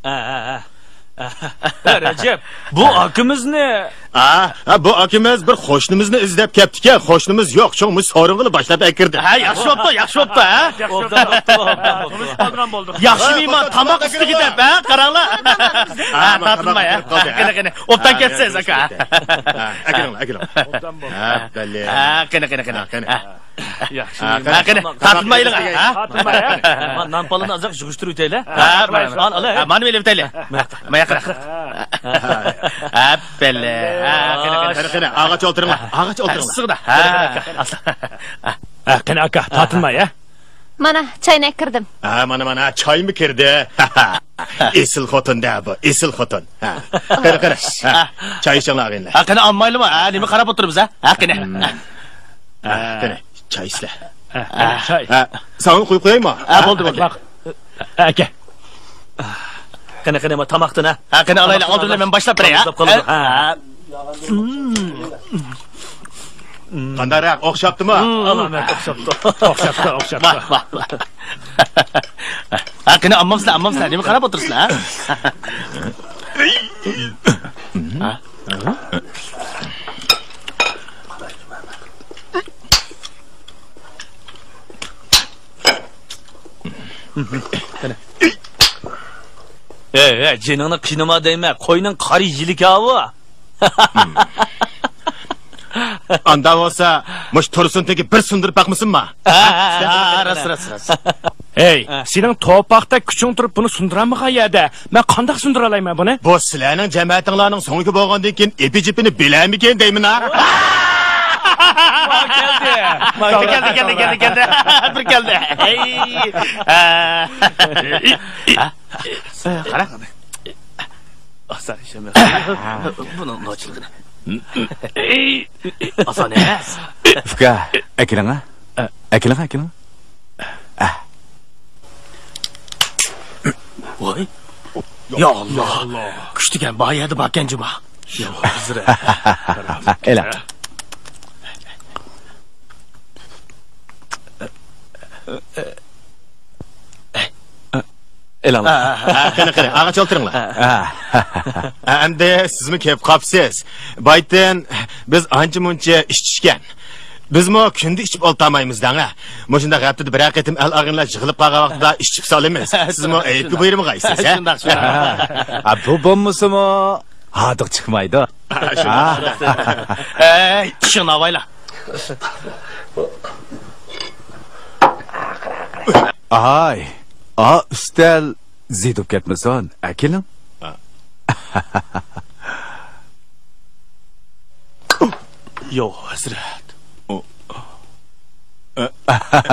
ھە، ھە، ھە. رەجەپ، بۇ ئاكىمىزنى. ھە، ھە، بۇ ئاكىمىز بىر قوشنىمىزنى ئىزدەپ كەپتىكەن، قوشنىمىز يوق، شۇڭا مۇشۇ سورۇنغىلا باشلاپ ئەكىردى. ھە، ياخشى بوپتۇ، ياخشى بوپتۇ، ھە. ياخشى مېھمان تاماق ئۈستىگە دەپ، ھە، قاراڭلار. ھە، تارتىنماي، ھە. قېنى، قېنى، ئوبدان كەپسىز، ئاكا. ھە، ئەكىلىڭلار، ئەكىلىڭلار. ھە، بەللى. ھە، قېنى، قېنى، قېنى. ھە، قېنى. ھە، قېنى، تارتىنمايلىغا، ھە؟ تارتىنماي، ھە؟ مانا نان پالىنى ئازراق يىغىشتۇرۇۋېتەيلى. ھە، مانا، مانا، مانا ئېلىۋېتەيلى. ماياقراق. ھە، بەللى. ھە، قېنى، قېنى. قېنى، قېنى، ئاغاچ ئولتۇرۇڭلار. ئاغاچ ئولتۇرۇڭلار. ئىسسىقدا. ھە، ھە، قېنى ئاكا، تارتىنماي، ھە؟ مانا، چاينى ئەكىردىم. ھە، مانا، مانا، چايمۇ كىردى. ئېسىل خوتۇن-دە بۇ، ئېسىل خوتۇن. ھە. قېنى، قېنى. ھە. چاي ئىچىڭلار، ئاغىنىلەر. ھە، قېنى، ئالمايلىما؟ ھە، نېمە قاراپ ئولتۇرىمىز، ھە؟ ھە، قېنى. ھە، قېنى، چاي ئىچىلە. ھە، چاي. ھە، ساڭا قۇيۇپ قويايمۇ؟ ھە، بولدى، بولدى. ھە، ئاكا. قېنى، قېنى، ما تاماقتىن، ھە؟ ھە، قېنى، ئالايلى، ئالدىن مەن باشلاپ بېرەي، ھە؟ قانداقراق، ئوخشاپتىمۇ؟ ئالامەت ئوخشاپتۇ. ئوخشاپتۇ، ئوخشاپتۇ. ۋاھ، ۋاھ، ۋاھ. ھە، قېنى، ئالمامسىلەر، ئالمامسىلەر، نېمە قاراپ ئولتۇرىسىلەر، ھە؟ ھەي، ھەي، جېنىڭنى قىينىما دەيمەن، قوينىڭ قارا يىلىكى ئاۋۇ. ئاندا بولسا، مۇشۇ تۇرسۇن تېگى بىر سۇندۇرۇپ باقمىسۇنما؟ ھە، ھە، ھە، راست، راست، راست. ھەي، سېنىڭ توپاقتەك كۈچۈڭ تۇرۇپ بۇنى سۇندۇرالمىغان يەردە، مەن قانداق سۇندۇرالايمەن بۇنى؟ بۇ سىلەرنىڭ جەمەتىڭلارنىڭ سۆڭىكى بولغاندىن كېيىن ئېپى-جېپىنى بىلەرمىكىن دەيمەن ھە؟ كەلدى. كەلدى، كەلدى، كەلدى، كەلدى. بىر كەلدى. ھەي. ھە. قارا. ئاسان ئىش ئەمەس. بۇنىڭ نوچىلىقىنى. ئاسان ئەمەس. ئۇكا، ئەكېلىڭە. ئەكېلىڭە، ئەكېلىڭە. ۋاي. يا ئاللا. كۈچ دېگەن بار يەردە باركەن جۇما. يا ھەزرەت. ئېلە. ئېلىڭلار. ھە، ھە، ھە، قېنى، قېنى، ئاغاچ ئولتۇرۇڭلار. ھە. ھە، ئەمدى سىزمۇ كېلىپ قاپسىز. بايىتىن بىز ئانچە-مۇنچە ئىچىشكەن. بىزمۇ كۈندە ئىچىپ ئولتۇرمايمىز دەڭە. مۇشۇنداق ھەپتىدە بىرەر قېتىم ئەل-ئاغىنىلەر يىغىلىپ قالغان ۋاقتىدا ئىچىپ سالىمىز. سىزمۇ ئەيىبكە بۇيرۇمىغايسىز، ھە؟ شۇنداق، شۇنداق. ھە، بۇ بولمىسىمۇ ھاردۇق چىقمايدۇ. ھە، شۇنداق، شۇنداق. ئەي، چىشىڭنى ئاۋايلا. ئاي، ئا ئۈستەل زىدۇپ كەتمىسۇن، ئەكېلىڭ. يو، ھەزرەت.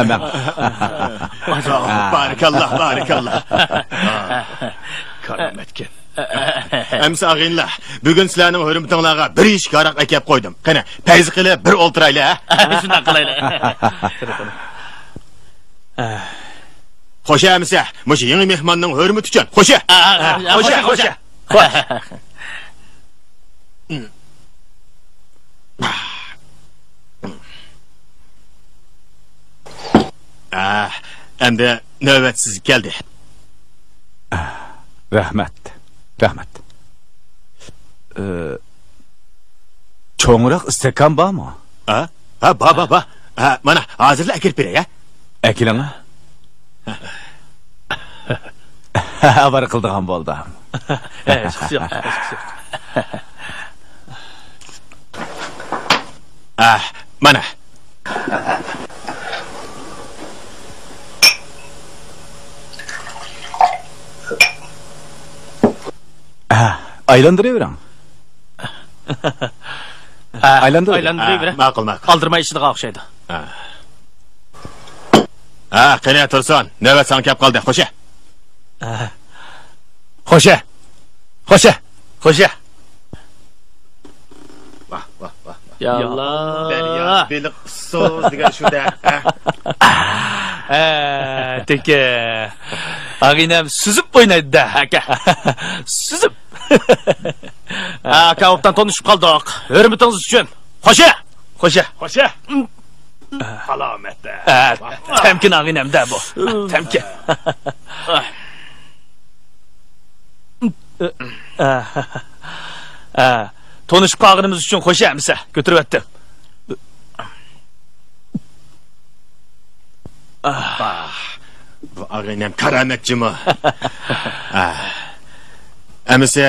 مەن. بارىكاللا، بارىكاللا. كارامەتكەن. ئەمسە ئاغىنىلەر، بۈگۈن سىلەرنىڭ ھۆرمىتىڭلارغا بىر يېشىك ھاراق ئەكەپ قويدۇم. قېنى، پەيزى قىلىپ بىر ئولتۇرايلى، ھە؟ شۇنداق قىلايلى. خوش ئەمىسە، مۇشۇ يېڭى مېھماننىڭ ھۆرمىتى ئۈچۈن. خوش. خوش، خوش. خوش. ئەمدى نۆۋەت سىزگە كەلدى. رەھمەت، رەھمەت. ئى، چوڭراق ئىستاكان بارمۇ؟ ھە؟ ھە، بار، بار، بار. ھە، مانا، ھازىرلا ئەكىرىپ بېرەي، ھە؟ ئەكېلىڭە. ئاۋارە قىلىدىغان بولدۇم. ھە، ھېچقىسى يوق، ھېچقىسى يوق. ئە، مانا. ئە، ئايلاندۇرۇۋېرىڭ. ئايلاندۇر. ئايلاندۇرۇۋېرە. ھە، ماقۇل، ماقۇل. ئالدىرىماي ئىشلىدىغان ئوخشايدۇ. ھە. ھە، قېنى، تۇرسۇن، نۆۋەت ساڭا كەپ قالدى. خوشە. ھە. خوشە. خوشە. خوشە. ۋاھ، ۋاھ، ۋاھ، ۋاھ. يا ئاللا. دەريا بېلىق ئۇسسۇز دېگەن شۇ-دە، ھە؟ ھە، تېكى. ئاغىنەم سۈزۈپ ئوينايدۇ-دە، ئاكا. سۈزۈپ. ھە، ئاكا، ئوبدان تونۇشۇپ قالدۇق. ھۆرمىتىڭىز ئۈچۈن. خوشە! خوشە! خوشە! سالامەت. ھە، تەمكىن ئاغىنەم-دە بۇ. تەمكىن. ھە، تونۇشۇپ قالغىنىمىز ئۈچۈن خوشە ئەمىسە. كۆتۈرۈۋەتتىم. باھ، بۇ ئاغىنەم كارامەتچىمۇ؟ ئەمىسە،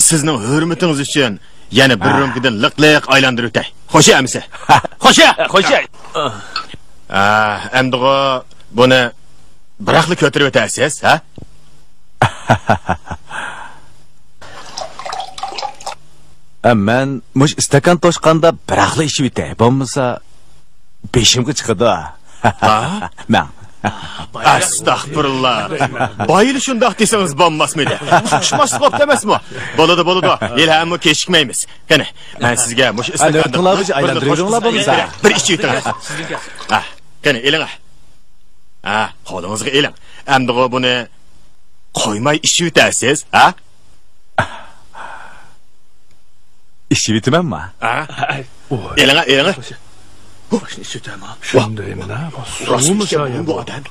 سىزنىڭ ھۆرمىتىڭىز ئۈچۈن يەنە بىر رومكىدىن لىق-لىق ئايلاندۇرۇۋېتەي. خوشە ئەمىسە. خوشە! خوشە! ئەمدىغۇ بۇنى بىراقلا كۆتۈرۈۋېتەرسىز، ھە؟ ئە، مەن مۇش ئىستاكان توشقاندا بىراقلا ئىچىۋېتەي، بولمىسا بېشىمغا چىقىدۇ. ھا؟ مەن. ئەستەغپۇرۇللا. بايىلا شۇنداق دېسىڭىز بولماسمىدى؟ ئۇقۇشماسلىق بوپتۇ ئەمەسمۇ؟ بولىدۇ، بولىدۇ. ھېلىمۇ كېچىكمەيمىز. قېنى، مەن سىزگە مۇشۇ ئىستاكاندىن ئايلاندۇرۇۋېرىڭلار بولمىسا. بىر ئىچىۋېتىڭ. ھە، قېنى، ئېلىڭ. ھە، قولىڭىزغا ئېلىڭ. ئەمدىغۇ بۇنى قويماي ئىچىۋېتەرسىز، ھە؟ ئىچىۋېتىمەنما؟ ھە؟ ئېلىڭە، ئېلىڭە. شۇندايمىنا؟ سۇمۇ شايە بۇ ئادەم.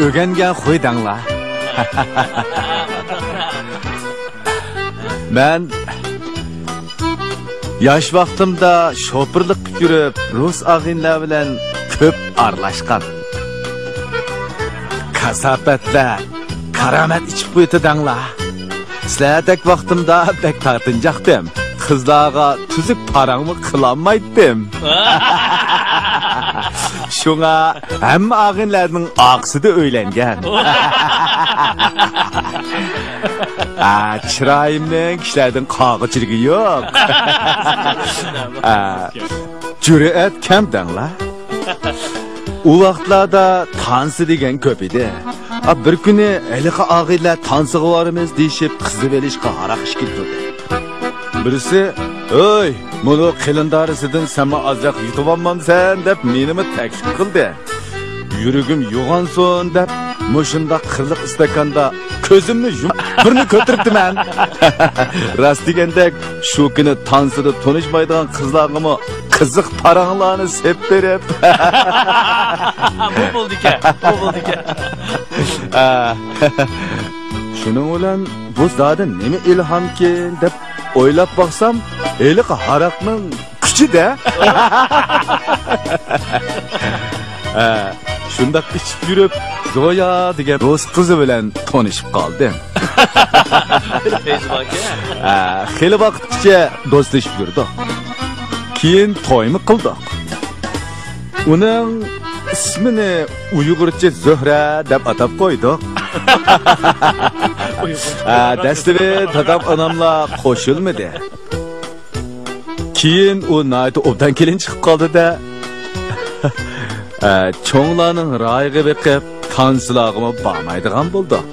ئۆگەنگەن خۇي دەڭلار. مەن ياش ۋاقتىمدا شوپۇرلۇق قىلىپ يۈرۈپ، رۇس ئاغىنىلەر بىلەن كۆپ ئارىلاشقان. كاساپەتلەر، كارامەت ئىچىپ قويىتىدىڭلار. سىلەردەك ۋاقتىمدا بەك تارتىنچاقتىم. قىزلارغا تۈزۈك پاراڭمۇ قىلالمايتتىم. شۇڭا ھەممە ئاغىنىلەرنىڭ ئارقىسىدا ئۆيلەنگەن. ھە، چىرايىمنىڭ كىشىلەردىن قالغۇچىلىكى يوق. ھە، جۈرئەت كەم دەڭلار. ئۇ ۋاقىتلاردا تانسا دېگەن كۆپ ئىدى. ئا، بىر كۈنى ھېلىقى ئاغىنىلەر تانسىغا بارىمىز دېيىشىپ، قىزىۋېلىشقا ھاراق ئىچكىلى تۇردى. بىرسى، «ئۆي، مۇنۇ قېلىن دارىسىدىن سەنمۇ ئازراق يۇتۇۋالمامسەن؟» دەپ مېنىمۇ تەكلىپ قىلدى. يۈرىكىم يوغانسۇن دەپ، مۇشۇنداق قىرلىق ئىستاكاندا كۆزۈمنى يۇمۇپ بىرنى كۆتۈرۈپتىمەن. راست دېگەندەك، شۇ كۈنى تانسىدا تونۇشمايدىغان قىزلارغىمۇ قىزىق پاراڭلارنى سېپ بېرىپ. بۇ بولىدىكەن، بۇ بولىدىكەن. ئا، شۇنىڭ بىلەن بۇ زادى نېمە ئىلھامكىن دەپ ئويلاپ باقسام، ھېلىقى ھاراقنىڭ كۈچى-دە. ھە، شۇنداق ئىچىپ يۈرۈپ، زويا دېگەن رۇس قىزى بىلەن تونۇشۇپ قالدىم. ھە، خېلى ۋاقىتقىچە دوستلىشىپ يۈردۇق. كېيىن تويمۇ قىلدۇق. ئۇنىڭ ئىسمىنى ئۇيغۇرچە زۆھرە دەپ ئاتاپ قويدۇق. ھە، دەسلىپى دادام ئاناملا قوشۇلمىدى. كېيىن ئۇ ناھايىتى ئوبدان كېلىن چىقىپ قالدى-دە. ھە، چوڭلارنىڭ رايىغا بېقىپ، تانسىلارغىمۇ بارمايدىغان بولدۇق.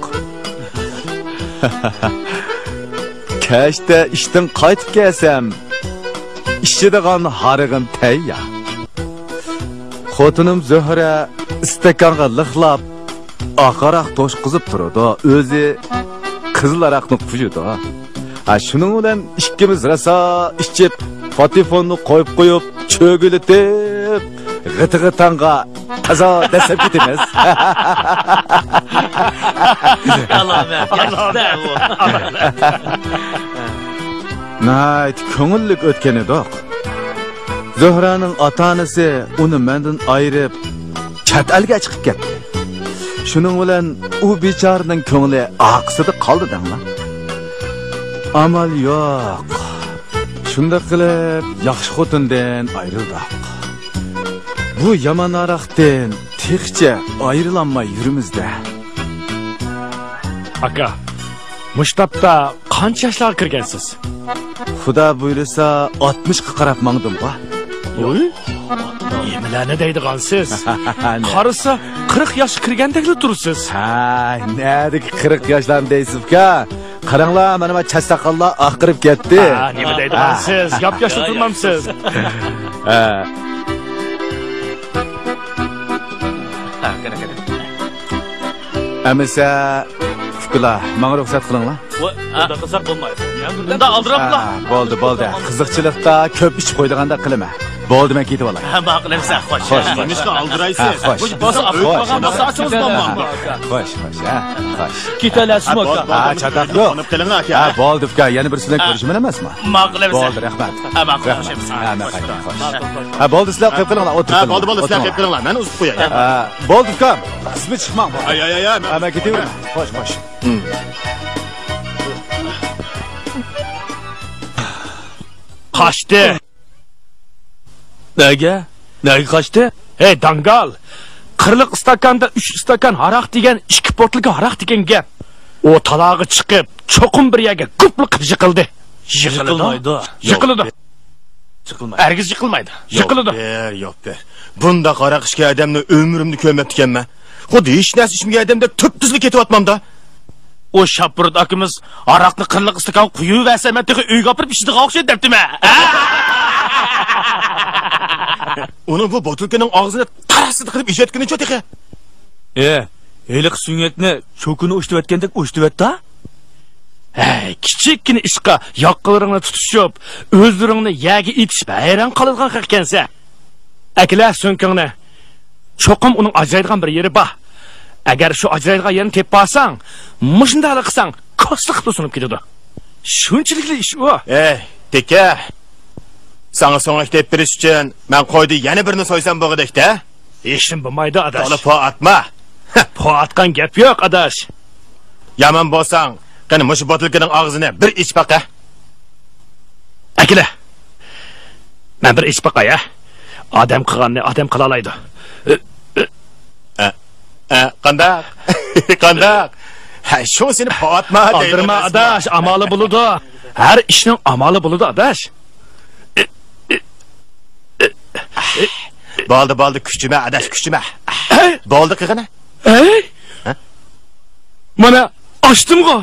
كەچتە ئىشتىن قايتىپ كەلسەم، ئىچىدىغان ھارىقىم تەييار. خوتۇنۇم زۆھرە ئىستاكانغا لىقلاپ، ئاق ھاراق توشقۇزۇپ تۇرىدۇ. ئۆزى قىزىل ھاراقنى قۇيىدۇ. ھە، شۇنىڭ بىلەن ئىككىمىز راسا ئىچىپ، پاتېفوننى قويۇپ قويۇپ، چۆگىلىتىپ، غىتىغا تاڭغا تازا دەسسەپ كېتىمىز. ئالامەت، ياخشى-دە بۇ. ناھايىتى كۆڭۈللۈك ئۆتكەن ئىدۇق. زۆھرەنىڭ ئاتا-ئانىسى ئۇنى مەندىن ئايرىپ، چەت ئەلگە چىقىپ كەتتى. شۇنىڭ بىلەن ئۇ بىچارىنىڭ كۆڭلى ئارقىسىدا قالدى دەڭلار. ئامال يوق. شۇنداق قىلىپ، ياخشى خوتۇندىن ئايرىلدۇق. بۇ يامان ھاراقتىن تېخىچە ئايرىلالماي يۈرىمىز-دە. ئاكا، مۇشۇ تاپتا قانچە ياشلارغا كىرگەنسىز؟ خۇدا بۇيرۇسا، ئاتمىشقا قاراپ ماڭدىمغۇ. ۋوي، نېمىلەرنى دەيدىغانسىز؟ قارىسا، قىرىق ياشقا كىرگەندەكلا تۇرىسىز. ھە، نەدىكى قىرىق ياشلارنى دەيسىز، ئۇكا؟ قاراڭلار، مانا، مانا چاچ ساقاللار ئاقىرىپ كەتتى. ھە، نېمە دەيدىغانسىز؟ ھە. ياپياشلا تۇرمامسىز؟ ھە. ھە، قېنى، قېنى. ئەمىسە، ئۇكىلار، ماڭا رۇخسەت قىلىڭلار. ۋا، ئۇنداق قىلساق بولمايدۇ. يا، بۇنداق ئالدىراپلا. ھە، بولدى، بولدى. قىزىقچىلىقتا كۆپ ئىچىپ قويىدىغاندەك قىلىمەن. بولدى، مەن كېتىۋالاي. ھە، ماقۇل ئەمىسە، خوش. خوش، خوش. نېمىشقا ئالدىرايسىز؟ ھە، خوش. بولسا ئۆيگە بارغان بولسا ئاچىڭىز بولمامدۇ؟ خوش، خوش، ھە، خوش. كېتەلەسمۇ، ئاكا؟ ھە، چاتاق يوق. قونۇپ قېلىڭلار، ئاكا. ھە، بولدى، ئۇكا. يەنە بىرسى بىلەن كۆرۈشىمەن ئەمەسمۇ؟ ماقۇل ئەمىسە. بولدى، رەھمەت. ھە، ماقۇل، رەھمەت. خوش ئەمىسە. ھە، مەن قايتاي، خوش. ھە، بولدى، سىلەر قېلىپ قېلىڭلار، ئولتۇرۇپ ھە، بولدى، بولدى، سىلەر قېلىپ قېلىڭلار. مەن ئۇزىتىپ قوياي. ھە، بولدى، ئۇكام. سىزمۇ چىقماڭ. ھە، ھە، ھە، ھە، مەن مەن كېتىۋېرىمەن. خوش، خوش. قاچتى. نەگە؟ نەگە قاچتى؟ ھەي، داڭگال! قىرلىق ئىستاكاندا ئۈچ ئىستاكان ھاراق دېگەن ئىككى پوتلىكا ھاراق دېگەن گەپ. ئۇ تالاغا چىقىپ، چوقۇم بىر يەرگە گۈپلا قىلىپ يىقىلدى. يىقىلىدۇ. يىقىلمايدۇ. يىقىلىدۇ. يوق، يىقىلمايدۇ. ھەرگىز يىقىلمايدۇ. يوق، يىقىلىدۇ. بىر، يوق، بىر. بۇنداق ھاراق ئىچكەن ئادەمنى ئۆمرۈمدە كۆرمەپتىكەنمەن. خۇددى ھېچ نەرسە ئىچمىگەن ئادەمدەك تۈپتۈزلا كېتىۋاتمامدا. ئۇ شاپپۇرۇت ئاكىمىز ھاراقنى قىرلىق ئىستاكانغا قۇيۇۋەرسە، مەن تېخى ئۆيگە ئاپىرىپ ئىچىدىغان ئوخشايدۇ دەپتىمەن. ئۇنىڭ بۇ بوتۇلكىنىڭ ئاغزىنى تاراسىدا قىلىپ ئېچىۋەتكىنىچۇ تېخى. ئې، ھېلىقى سۆڭەكنى چوكىنى ئوشتۇۋەتكەندەك ئوشتۇۋەتتى. ھەي، كىچىككىنە ئىشقا ياقىلىرىڭنى تۇتۇشۇپ، ئۆزلىرىڭنى يەرگە ئېتىشىپ ھەيران قالىدىغان خەق ئىكەنسەن. ئەكىلە سۆڭىكىڭنى. چوقۇم ئۇنىڭ ئاجرايدىغان بىر يېرى بار. ئەگەر شۇ ئاجرايدىغان يەرنى تېپىپ ئالساڭ، مۇشۇنداقلا قىلساڭ، كاسلا قىپلا سۇنۇپ كېتىدۇ. شۇنچىلىكلا ئىش ئۇ. ئەي، تېكە! ساڭا سۆڭەك تېپىپ بېرىش ئۈچۈن مەن قويدا يەنە بىرنى سويسام بولغۇدەكتە؟ ھېچنېمە بولمايدۇ، ئاداش. تولا پو ئاتما. پو ئاتقان گەپ يوق، ئاداش. يامان بولساڭ، قېنى مۇشۇ بوتۇلكىنىڭ ئاغزىنى بىر ئېچىپ باقە. ئەكېلە. مەن بىر ئېچىپ باقاي، ھە؟ ئادەم قىلغاننى ئادەم قىلالايدۇ. ئە، ئە، قانداق؟ قانداق؟ ھە، شۇ سېنى پاتما دەيدۇ. ئالدىرىما، ئاداش، ئامالى بولىدۇ. ھەر ئىشنىڭ ئامالى بولىدۇ، ئاداش. بولدى، بولدى، كۈچىمە، ئاداش، كۈچىمە. بولدى، قىلغىنە. ئەي؟ ھە؟ مانا، ئاچتىمغۇ.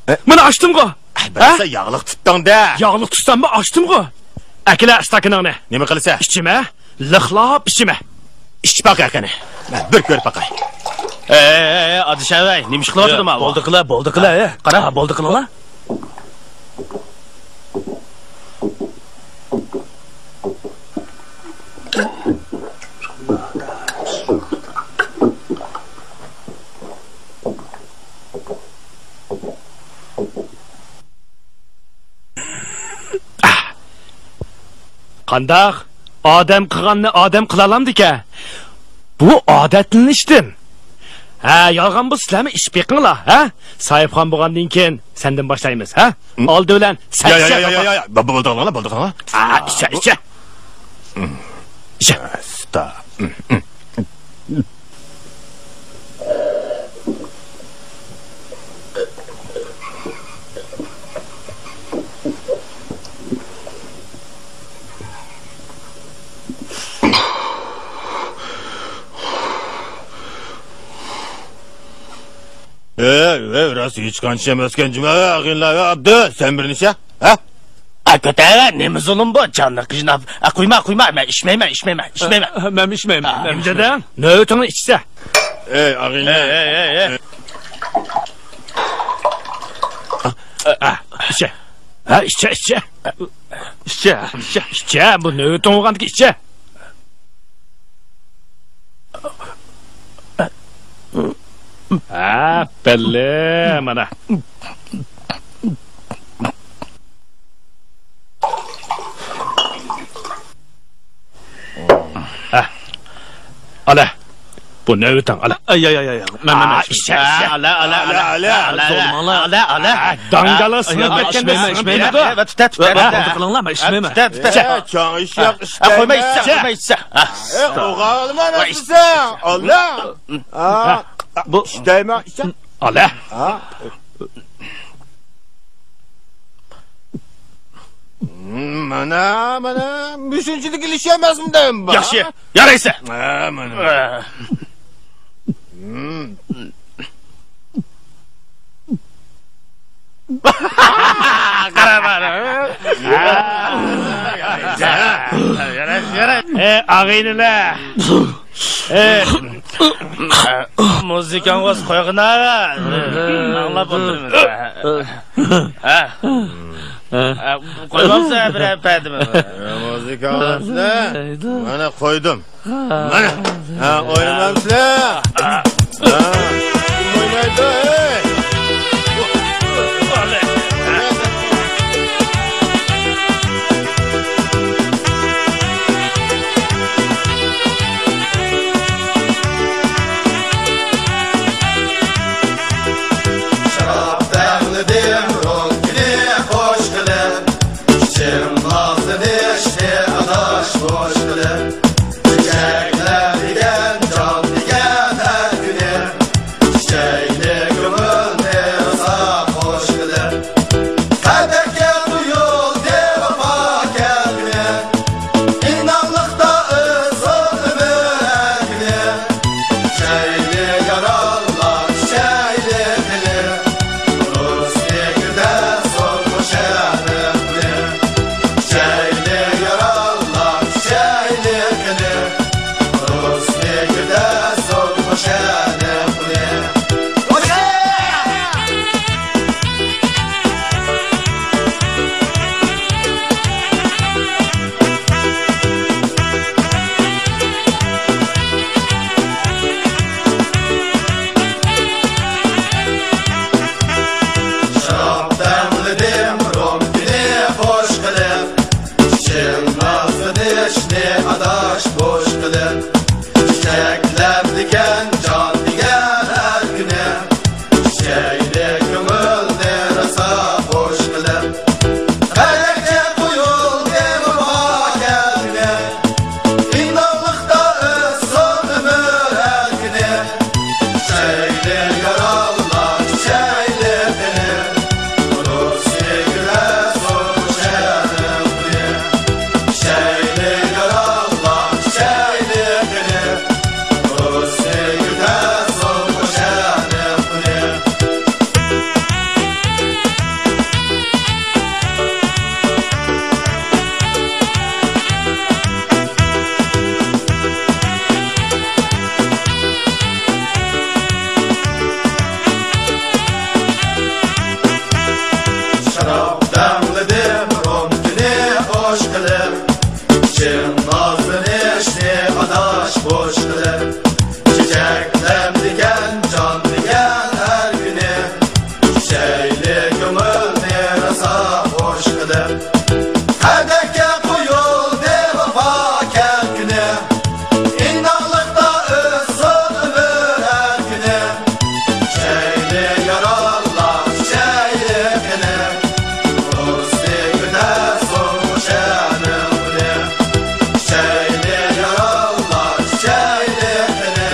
ئە؟ مانا، ئاچتىمغۇ. ئە، بىرسە ھە؟ ياغلىق تۇتتۇڭ-دە. ياغلىق تۇتساممۇ ئاچتىمغۇ. ئەكېلە ئىستاكىنىڭنى. نېمە قىلىسەن؟ ئىچىمە، لىقلاپ ئىچىمە. ئىچىپ باق ياقىنى. مەن بىر كۆرۈپ باقاي. ئەي، ئەي، ئەي، ئادىشەۋەي، نېمە ئىش قىلىۋاتىدۇ ماۋۇ؟ بولدى قىلە، بولدى قىلە، ئە. قارا، بولدى قىلىڭلار. قانداق؟ ئادەم قىلغاننى ئادەم قىلالامدىكەن؟ بۇ ئادەتلىنىشتىن. ھە، يالغان بولسا سىلەرمۇ ئىچىپ بېقىڭلار، ھە؟ ساھىبخان بولغاندىن كېيىن سەندىن باشلايمىز، ھە؟ ئالدى بىلەن سەن يا، يا، ئىچە، يا، يا، يا، يا. بولدى قىلىڭلار، بولدى قىلىڭلار. ھە، ئىچە، ئىچە. ئىچە. ئاستا. ھەي، ھەي، راست ھېچقانچە ئەمەسكەن جۇما، ئاغىنىلەر، ئابدۇ، سەن بىر نېچە، ھە؟ ئە، كۆتەر، نېمە زۇلۇم بۇ؟ جاننى قىيناپ. ئە، قويما، قويما، مەن ئىچمەيمەن، ئىچمەيمەن، ئىچمەيمەن. ئە، مەن ئىچمەيمەن، ئە، مەن نېمە دېدىڭ؟ نۆۋىتىڭنى ئىچسە. ئەي، ئاغىنىلەر. ئەي، ئەي، ئەي، ئەي. ئە، ئىچە. ھە، ئىچە، ئىچە. ئىچە، ئىچە. ئىچە، بۇ نۆۋىتىڭ بولغاندىكىن ئىچە. ھە، بەللى، مانا. ھە. ئالە. بۇ نۆۋىتىڭ، ئالە. ئاي، ئاي، ئاي، ئاي. مەن، مەن، مەن. ئىچە، ئىچە. ئالە، ئالە، ئالە، ئالە، ئالە، ئالە. زورلىماڭلار. ئالە، ئالە. داڭگالا سىڭىپ كەتكەندە ئىچمەيمەن، ئىچمەيمەن. تۇتە، تۇتە، تۇتە. قويما ئىچسە، قويما ئىچسە. ئوغالما نەرسىسەن، ئالە. بۇ ئىچەيمەن، ئىچە. ئالە. مانا، مانا، مۇشۇنچىلىك ئېلىشەلمەسمىدىم بۇ؟ ياخشى، يارايسە. ھە، مانا. ھە. قارا، قارا. يارايسە، يارايسە. ئەي، ئاغىنىلەر. ئەي، مۇزىكاڭغا قويغىنا. ئاڭلاپ ئولتۇرىمىز. ھە. ھە، قويمامسەن بىرەر پەدىمۇ؟ مۇزىكا ئاڭلامسىلەر؟ مانا قويدۇم. مانا. ھە، ئوينىمامسىلەر؟ ھە. كىم ئوينايدۇ، ئەي؟ شاراب دەملىدىم رومكىنى خوش قىلىپ، ئىچىم ئاغزىنى ئىچتى ئاداش بوش قىلىپ. چېچەكلەر دېگەن جان دېگەن ھەر كۈنى، ئىچەيلى كۆڭۈلنى راسا خوش قىلىپ. قەدەرگە تۇيۇلدى ۋاپا كەلكۈنى، ئىناقلىقتا ئىززەت ئۆمۈر ئەركىنى. ئىچەيلى ياراللار، ئىچەيلى خېلى، رۇسنى كۆتەر سولغۇ شەرەپنى. ئىچەيلى ياراللار، ئىچەيلى خېلى، رۇسنى كۆتەر سولغۇ شەرەپنى. شاپ دەملىدىم رومكىنى خوش قىلىپ، ئىچىم ئاداش بوش قىلىپ، چېچەكلەمدىكەن جان دېگەن ھەر كۈنى. چۈشەيلى كۆڭۈلنى راسا خوش قىلىپ، پەلەككە قويۇلدى ۋاپا كەلكۈنى. ئىناقلىقتا ئۆتسۇن ئۆمۈر ھەر كۈنى. چۈشەيلى ياراللار، چۈشەيلى قېنى. ئۇنىسى كۈلەسۇن شەرقنى. چۈشەيلى ياراللار، چۈشەيلى قېنى. ئۇنىسى كۈلەسۇن شەرقنى. شاراب دەملىدىم رومكىنى خوش قىلىپ، چىڭ نازلىنىشنى ئاداش بوش قىلىپ، چېچەكلەمدىكەن جان دېگەن ھەر كۈنى. چۈشەيلى كۆڭۈلنى راسا خوش قىلىپ، پەلەككە قويۇلدى ۋاپا كەلكۈنى. ئىناقلىقتا ئۆتسۇن ئۆمۈر ھەر كۈنى. چۈشەيلى ياراللار، چۈشەيلى قېنى. ئۇنىسى كۈلەسۇن شەرقنى. چۈشەيلى ياراللار، چۈشەيلى قېنى.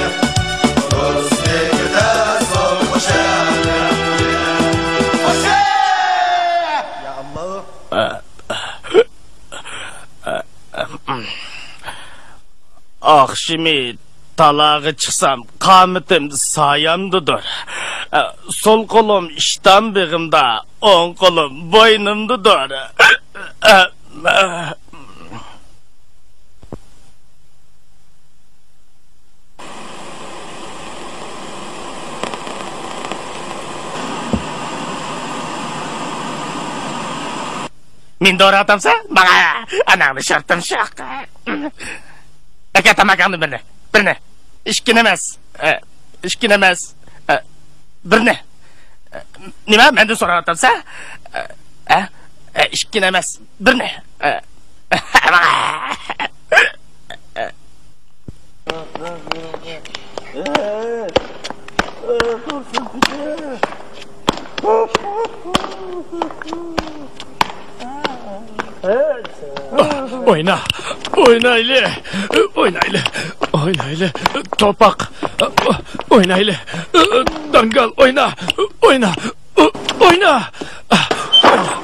ئۇنىسى كۈلەسۇن شەرقنى. خوشە! يا ئاللا. ئاخشىمى تالاغا چىقسام، قامىتىم سايامدىدۇر. سول قولۇم ئىشتان بېغىمدا، ئوڭ قولۇم بوينۇمدىدۇر. مېنى دوراۋاتامسەن؟ ماڭا ئاناڭنى شارتىم شاق. ئەكە تاماكاڭدىن بىرنى. بىرنى. ئىككىنى ئەمەس. ئە، ئىككىنى ئەمەس. ئە، بىرنى. ئە، نېمە؟ مەندىن سوراۋاتامسەن؟ ئە، ئە، ئە، ئىككىنى ئەمەس. بىرنى. ئە، ماڭا. ئوينا، ئوينايلى، ئوينايلى، ئوينايلى، توپاق، ئوينايلى، داڭگال، ئوينا، ئوينا. ئوينا!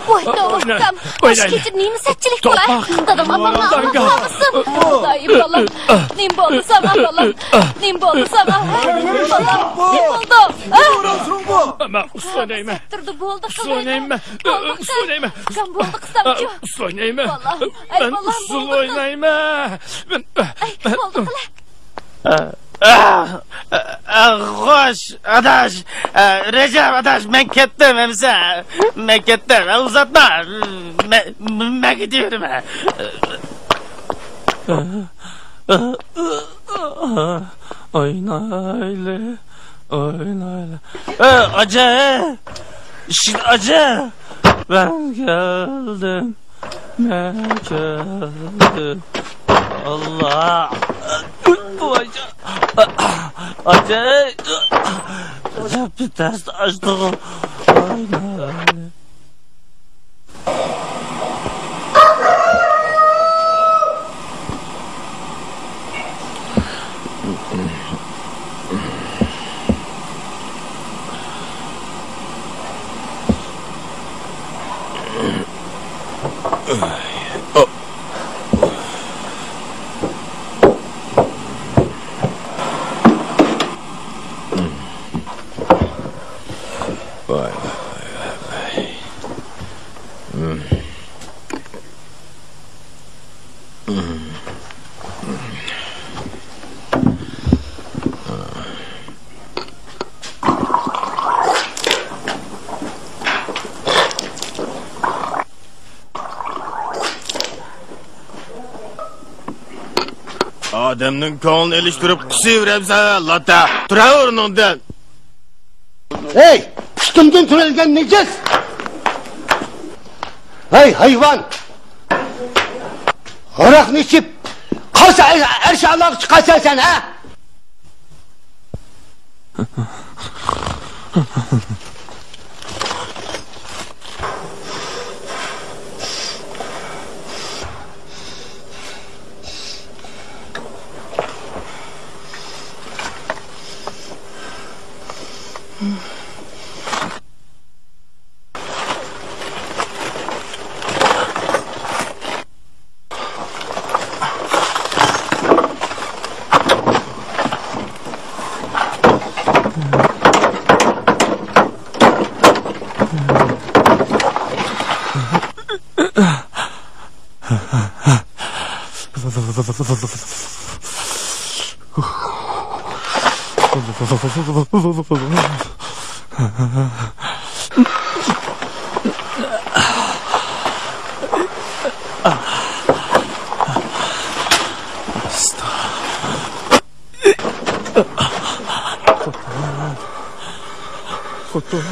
ۋاي، ئوينا! ئۇكام، ئاشۇ كېچە نېمە سەتچىلىك بۇ، ھە؟ دادام ئاممامنى ئاڭلاپ قالمىسۇن. ۋاي، بالام، نېمە بولدى ساڭا، بالام؟ نېمە بولدى ساڭا، ھە؟ بالام، نېمە بولدى؟ ھە؟ مەن ئۇسسۇل ئوينايمەن. سەتتۈردى، بولدى، ئۇسسۇل ئوينايمەن. بولدى، ئۇسسۇل ئوينايمەن. ئۇكام، بولدى، قىزىم. ئۇسسۇل ئوينايمەن. بالام، ئەي، مەن بالام، ئۇسسۇل ئوينايمەن. ئەي، بولدى، قىلە. ئە، ئە، ئە، خوش، ئاداش، ئە، رەجەپ ئاداش، مەن كەتتىم ئەمىسە. مەن كەتتىم، ئە، ئۇزاتما. مەن، مەن كېتىۋېرىمەن. ئوينايلى، ئوينايلى. ئە، ئاجا، ئىشىك ئاجا. مەن كەلدىم. مەن كەلدىم. ئاللا. ئاجايىپ. ئاجايىپ تەس ئاچتىغۇ. ئادەمنىڭ كۆڭلىنى ئېلىشتۇرۇپ قىسىۋېرەمسەن، لاتا! تۇرۇۋېرىڭدىن! ھەي، پۇتۇمدىن تۆرەلگەن نىجىس! ھەي، ھايۋان! ھاراقنى ئىچىپ، ئەرش ئاللاغا چىقارسەن سەن، ھە؟ خوتۇن.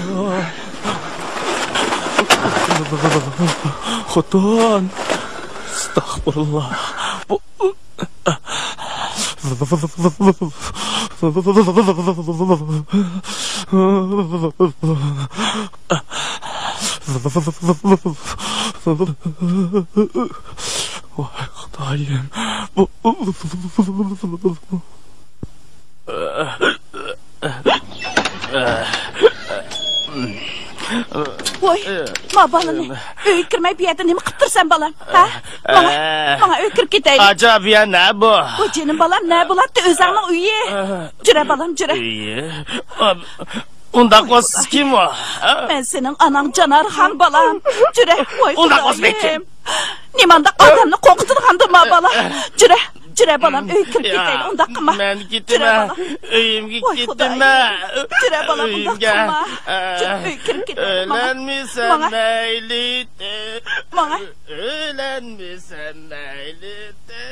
خوتۇن. ئەستەغپۇرۇللا. بۇ ۋاي خۇدايىم. بۇ ۋوي، ما بالىنى ئۆيگە كىرمەي بۇ يەردە نېمە قىلىپ تۇرسەن، بالام؟ ھە؟ ماڭا، ئە، ماڭا ئۆيگە كىرىپ كېتەيلى. ئاجا، بۇ يەر نە بۇ؟ ۋوي جېنىم بالام، نە بولاتتى ئۆزەڭنىڭ ئۆيى؟ ئە، جۈرە بالام، جۈرە. ئۆيى؟ ئا، ئۇنداق بولسا سىز كىم ئۇ؟ ھە؟ مەن سېنىڭ ئاناڭ جانارخان، بالام. جۈرە، ۋوي ئۇنداق بولسا مەن كىم؟ خۇدايىم. نېمانداق ئادەمنى قورقۇتىدىغاندۇ ما بالا؟ جۈرە، جۈرە بالام، ئۆيگە كىرىپ كېتەيلى، ئۇنداق قىلما. مەن كېتىمەن. جۈرە بالام. ئۆيۈمگە كېتىمەن. جۈرە بالام، ئۇنداق قىلما. جۈرە، ئۆيگە كىرىپ كېتەيلى، ماڭا. ئۆيلەنمىسەم مەيلىدى. ماڭا. ئۆيلەنمىسەم مەيلىدى.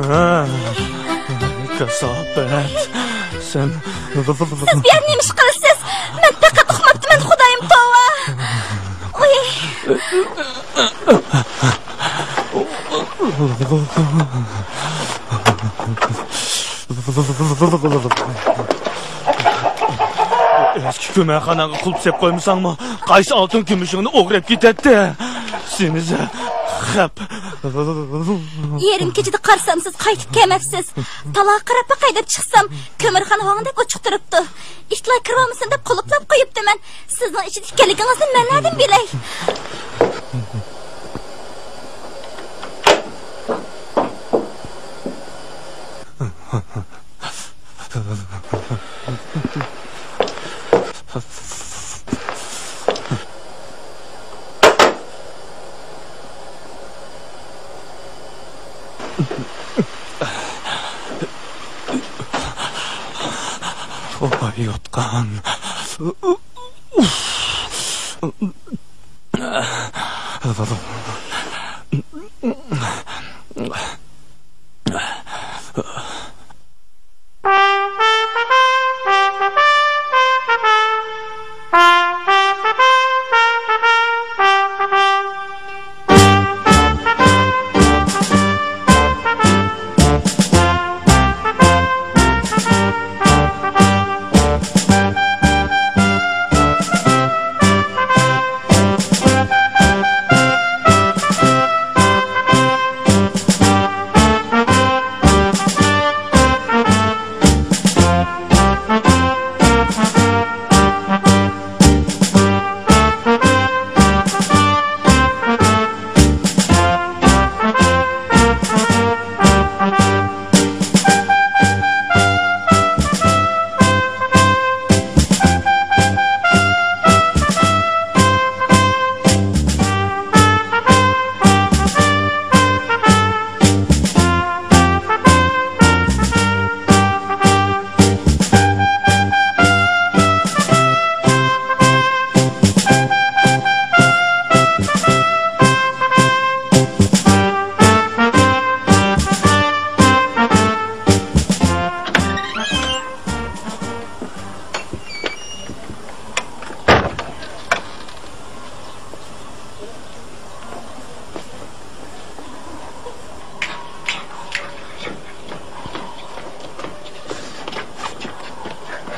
ھە، كاساپەت. سەن. سىز بۇ يەردە نېمە ئىش قىلىسىز؟ مەن پەقەت ئۇقماپتىمەن، خۇدايىم، توۋا. ئۇي. ئەسكى كۆمەرخاناڭغا قۇلۇپ سېلىپ قويمىساڭمۇ، قايسى ئالتۇن كۈمۈشۈڭنى ئوغرىلاپ كېتەتتى. سېمىز خەپ. يېرىم كېچىدە قارىسام، سىز قايتىپ كەلمەپسىز. تالاغا قاراپ باقاي دەپ چىقسام، كۆمۈرخانا ھوڭدەك ئوچۇق تۇرۇپتۇ. ئىتلار كىرىۋالمىسۇن دەپ قۇلۇپلاپ قويۇپتىمەن. سىزنىڭ ئىچىدە ئىكەنلىكىڭىزنى مەن نەدىن بىلەي؟ ئۇخلاۋاتقان.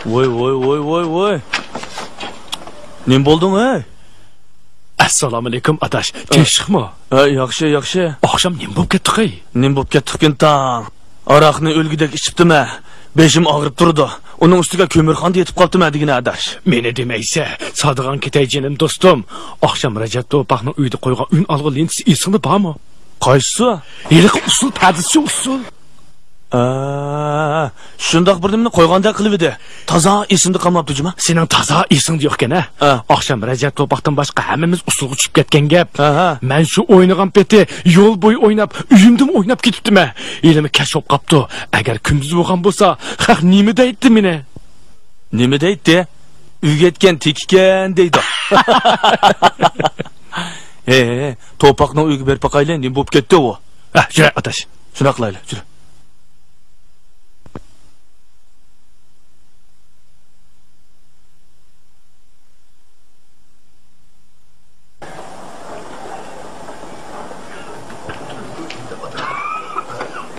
ۋوي، ۋوي، ۋوي، ۋوي، ۋوي. نېمە بولدۇڭ، ھەي؟ ئەسسالامۇئەلەيكۇم، ئاداش. تىنچلىقمۇ؟ ھە، ياخشى، ياخشى. ئاخشام نېمە بوپ كەتتىقەي؟ نېمە بوپ كەتتىكىن تاڭ؟ ھاراقنى ئۆلگۈدەك ئىچىپتىمەن. بېشىم ئاغرىپ تۇرىدۇ. ئۇنىڭ ئۈستىگە كۆمۈرخانىدا يېتىپ قاپتىمەن دېگىنە، ئاداش. مېنى دېمەيسە، سادىغان كېتەي جېنىم دوستۇم. ئاخشام رەجەپ توپاقنىڭ ئۆيىدە قويغان ئۈنئالغۇ لېنتىسى ئېسىڭدە بارمۇ؟ قايسىسى؟ ھېلىقى ئۇسسۇل پەردىسىچۇ، ئۇسسۇل. ئا، شۇنداق بىر نېمىنى قويغاندەك قىلىۋىدى. تازا ئېسىمدە قالماپتۇ جۇما. سېنىڭ تازا ئېسىڭدە يوقكەن ھە؟ ھە. ئاخشام رەجەپ توپاقتىن باشقا ھەممىمىز ئۇسسۇلغا چۈشۈپ كەتكەن گەپ. ھە، ھە. مەن شۇ ئوينىغان پېتى يول بويى ئويناپ، ئۆيۈمدىمۇ ئويناپ كېتىپتىمەن. ھېلىمۇ كەچ بولۇپ قاپتۇ. ئەگەر كۈندۈز بولغان بولسا، خەق نېمە دەيتتى مېنى؟ نېمە دەيتتى؟ ئۆگەتكەن تېكىكەن دەيدۇ. ھە، ھە، ھە، توپاقنىڭ ئۆيىگە بېرىپ باقايلى، نېمە بوپ كەتتى ئۇ؟ ھە، يۈرە، ئاداش. شۇنداق قىلايلى، يۈرە.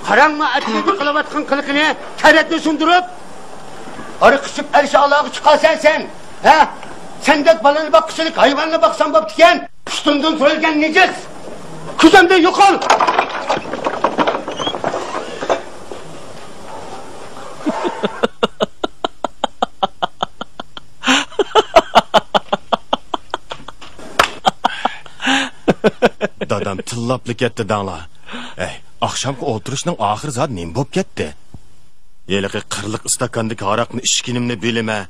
قاراڭما، ئەتىگەندە قىلىۋاتقان قىلىقىنى، تەرەتنى سۇندۇرۇپ، ھاراق ئىچىپ ئەرشئەلاغا چىقارسەن سەن، ھە؟ سەندەك بالىنى باققۇچىلىك ھايۋاننى باقسام بوپتىكەن. ئۈستۈمدىن تۆرەلگەن نىجىس! كۆزۈمدىن يوقال! دادام تىللاپلا كەتتى دەڭلا. ئەي، ئاخشامقى ئولتۇرۇشنىڭ ئاخىرى زادى نېمە بوپ كەتتى؟ ھېلىقى قىرلىق ئىستاكاندىكى ھاراقنى ئىچكىنىمنى بىلىمەن،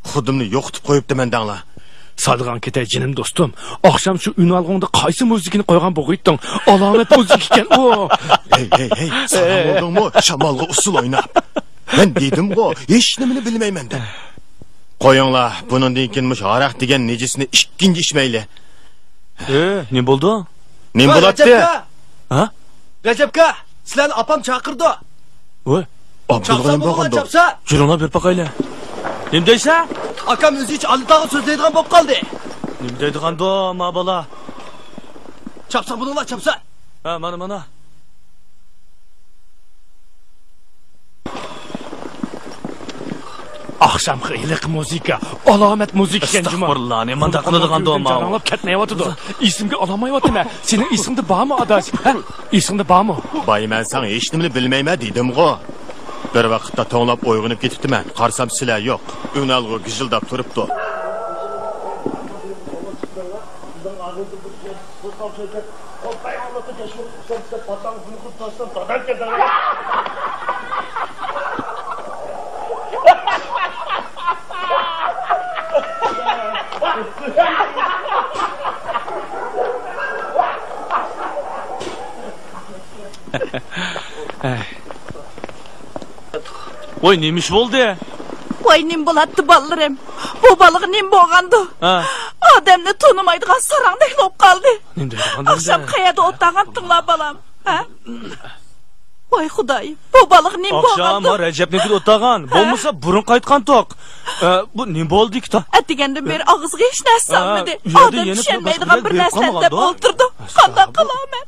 خۇدۇمنى يوقىتىپ قويۇپتىمەن دەڭلا. سادىغان كېتەي جېنىم دوستۇم، ئاخشام شۇ ئۈنئالغۇڭدا قايسى مۇزىكىنى قويغان بولغىيتتىڭ؟ ئالامەت مۇزىكا ئىكەن ئۇ. ھەي، ھەي، ھەي، ساڭا بولدۇڭمۇ شامالغا ئۇسسۇل ئويناپ؟ مەن دېدىمغۇ، ھېچنېمىنى بىلمەيمەن دەپ. قويۇڭلار، بۇنىڭدىن كېيىن مۇشۇ ھاراق دېگەن نىجىسنى ئىككىنچى ئىچمەيلى. ئە، نېمە بولدى؟ نېمە ۋاي، بولاتتى؟ رەجەپكا! ھە؟ رەجەپكا! سىلەرنى ئاپام چاقىرىدۇ. ۋاي. ئابدۇلغا نېمە بولغاندۇ؟ چاپسا! يۈرۈڭلار، بېرىپ باقايلى. نېمە دەيسەن؟ ئاكام ئۆزى ئالاھىدە سۆزلەيدىغان بولۇپ قالدى. نېمە دەيدىغاندۇ، ما بالا؟ چاپسا بۇنىڭلار، چاپسا! ھە، مانا، مانا. ئاخشامقى ھېلىقى مۇزىكا، ئالامەت مۇزىكا ئىكەن جۇمۇ. ئەستەغپۇرۇللا، نېمانداق قىلىدىغاندۇ ماۋۇ؟ جاراڭلاپ كەتمەيۋاتىدۇ. ئېسىمگە ئالالمايۋاتىمەن. سېنىڭ ئېسىڭدە بارمۇ، ئاداش؟ ھە؟ ئېسىڭدە بارمۇ؟ باي، مەن ساڭا ھېچنېمىنى بىلمەيمەن دېدىمغۇ. بىر ۋاقىتتا توڭلاپ ئويغىنىپ كېتىپتىمەن. قارىسام، سىلەر يوق. ئۈنئالغۇ گىژىلداپ تۇرۇپتۇ. ۋاي، نېمە ئىش بولدى؟ ۋاي، نېمە بولاتتى، بالىلىرىم؟ بۇ بالىغا نېمە بولغاندۇ؟ ھە. ئادەمنى تونۇمايدىغان ساراڭدەك بولۇپ قالدى. نېمە دەيدىغان ئاخشام نېمە؟ قەيەردە ئولتۇرغانتىڭلار، بالام؟ ھە؟ ۋاي خۇدايىم، بۇ بالىغا نېمە بولغاندۇ؟ ئاخشام رەجەپنىڭكىدە ئولتۇرغان. ھە؟ بولمىسا بۇرۇن قايتقانتۇق. ئە، بۇ نېمە بولدى ئىككى تا؟ ئەتىگەندىن بېرى ئاغزىغا ھېچ نەرسە سالمىدى. ئادەم چۈشەنمەيدىغان بىر نەرسىلەرنى دەپ ئولتۇردى. قانداق قىلارمەن؟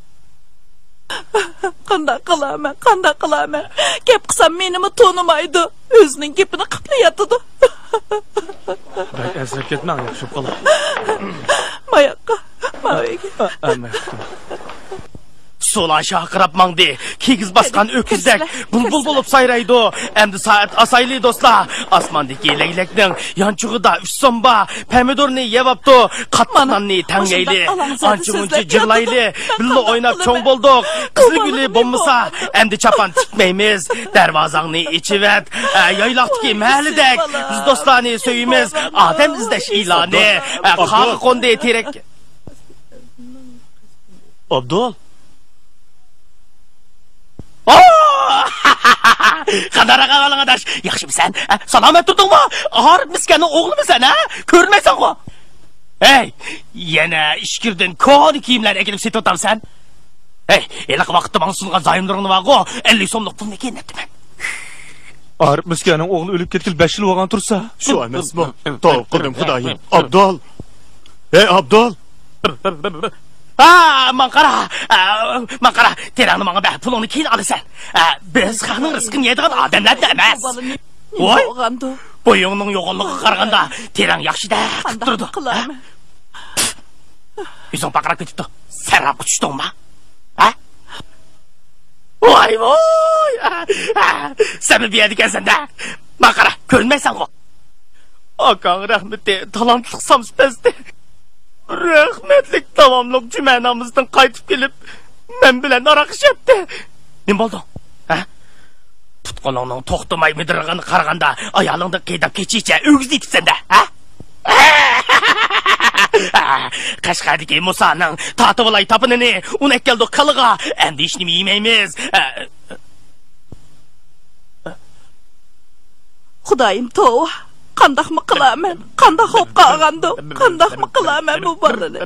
قانداق قىلارمەن؟ قانداق قىلارمەن؟ گەپ قىلسام مېنىمۇ تونۇمايدۇ. ئۆزىنىڭ گېپىنى قىپلا ياتىدۇ. بەك ئەنسىرەپ كەتمەڭ، ياخشى بولۇپ قالار. ماياققا، ماۋۇ ئۆيگە. ئە، ئە، ماياققا. سۇلار شارقىراپ ماڭدى. كىگىز باسقان ئۆكۈزدەك بۇلبۇل بولۇپ سايرايدۇ. ئەمدى سائەت ئاسايلى، دوستلار. ئاسماندىكى لەگلەكنىڭ يانچۇقىدا ئۈچ سوم بار. پەمىدۇرنى يەۋاپتۇ. قاتتىق ناننى تەڭگەيلى. ئانچە مۇنچە جىرلايلى. بىللە ئويناپ چوڭ بولدۇق. قىزىل گۈلى بولمىسا، ئەمدى چاپان تىكمەيمىز. دەرۋازاڭنى ئېچىۋەت. ئە، يايلاقتىكى مەھەللىدەك. بىز دوستلارنى سۆيىمىز. ئادەم ئىزدەش ئېلانى. ئە، قارغا قوندى تېرەك. ئابدۇل. قانداق ئەھۋالىڭ، ئاداش؟ ياخشىمۇسەن؟ ھە؟ سالامەت تۇردۇڭمۇ؟ ئارىپ مىسكەننىڭ ئوغلىمۇسەن، ھە؟ كۆرۈنمەيسەنغۇ. ھەي، يەنە ئىچكىرىدىن كونا كىيىملەرنى ئەكېلىپ سېتىۋاتامسەن؟ ھەي، ھېلىقى ۋاقىتتا ماڭا سۇنغان زايوملىرىڭنى بارغۇ، ئەللىك سوملۇق پۇلنى كېيىن ئەتتىمەن. ئارىپ مىسكەننىڭ ئوغلى ئۆلۈپ كەتكىلى بەش يىل بولغان تۇرسا. شۇ ئەمەسمۇ؟ توۋا قىلدىم، خۇدايىم. ئابدۇل! ھەي، ئابدۇل! ھا، ماڭا قارا! ھا، ماڭا قارا! تېرەڭنى ماڭا بەر، پۇلۇڭنى كېيىن ئالىسەن. ھا، بىز خەقنىڭ رىزقىنى يەيدىغان ئادەملەردىن ئەمەس. ۋاي! بولغاندۇ؟ بويۇڭنىڭ يوغانلىقىغا قارىغاندا تېرەڭ ياخشىدەك قىلىپ تۇرىدۇ. قانداق قىلارمەن؟ ھە؟ يۈزۈڭ پارقىراپ كېتىپتۇ. سەرراپقا چۈشتۈڭما؟ ھە؟ ۋاي ۋاي! سەنمۇ بۇ يەردىكەنسەن-دە. ماڭا قارا، كۆرۈنمەيسەنغۇ. ئاكاڭ رەھمىتى، تالانتلىق سامسا پەستى. رەھمەتلىك داۋاملىق جۈمە نامىزىدىن قايتىپ كېلىپ، مەن بىلەن ھاراق ئىچەتتى. نېمە بولدۇڭ؟ ھە؟ پۇت-قولۇڭنىڭ توختىماي مىدىرلىغىنىغا قارىغاندا، ئايالىڭدىن قېيىداپ كېچىچە ئۆگزە يېتىپسەن-دە، ھە؟ قەشقەردىكى مۇسانىڭ تارتىۋالاي تاپىنىنى ئۇنى ئەكەلدۇق كالىغا. ئەمدى ھېچنېمە يېمەيمىز. خۇدايىم، توۋا! قانداقمۇ قىلارمەن؟ قانداق بولۇپ قالغاندۇ؟ قانداقمۇ قىلارمەن بۇ بالىنى؟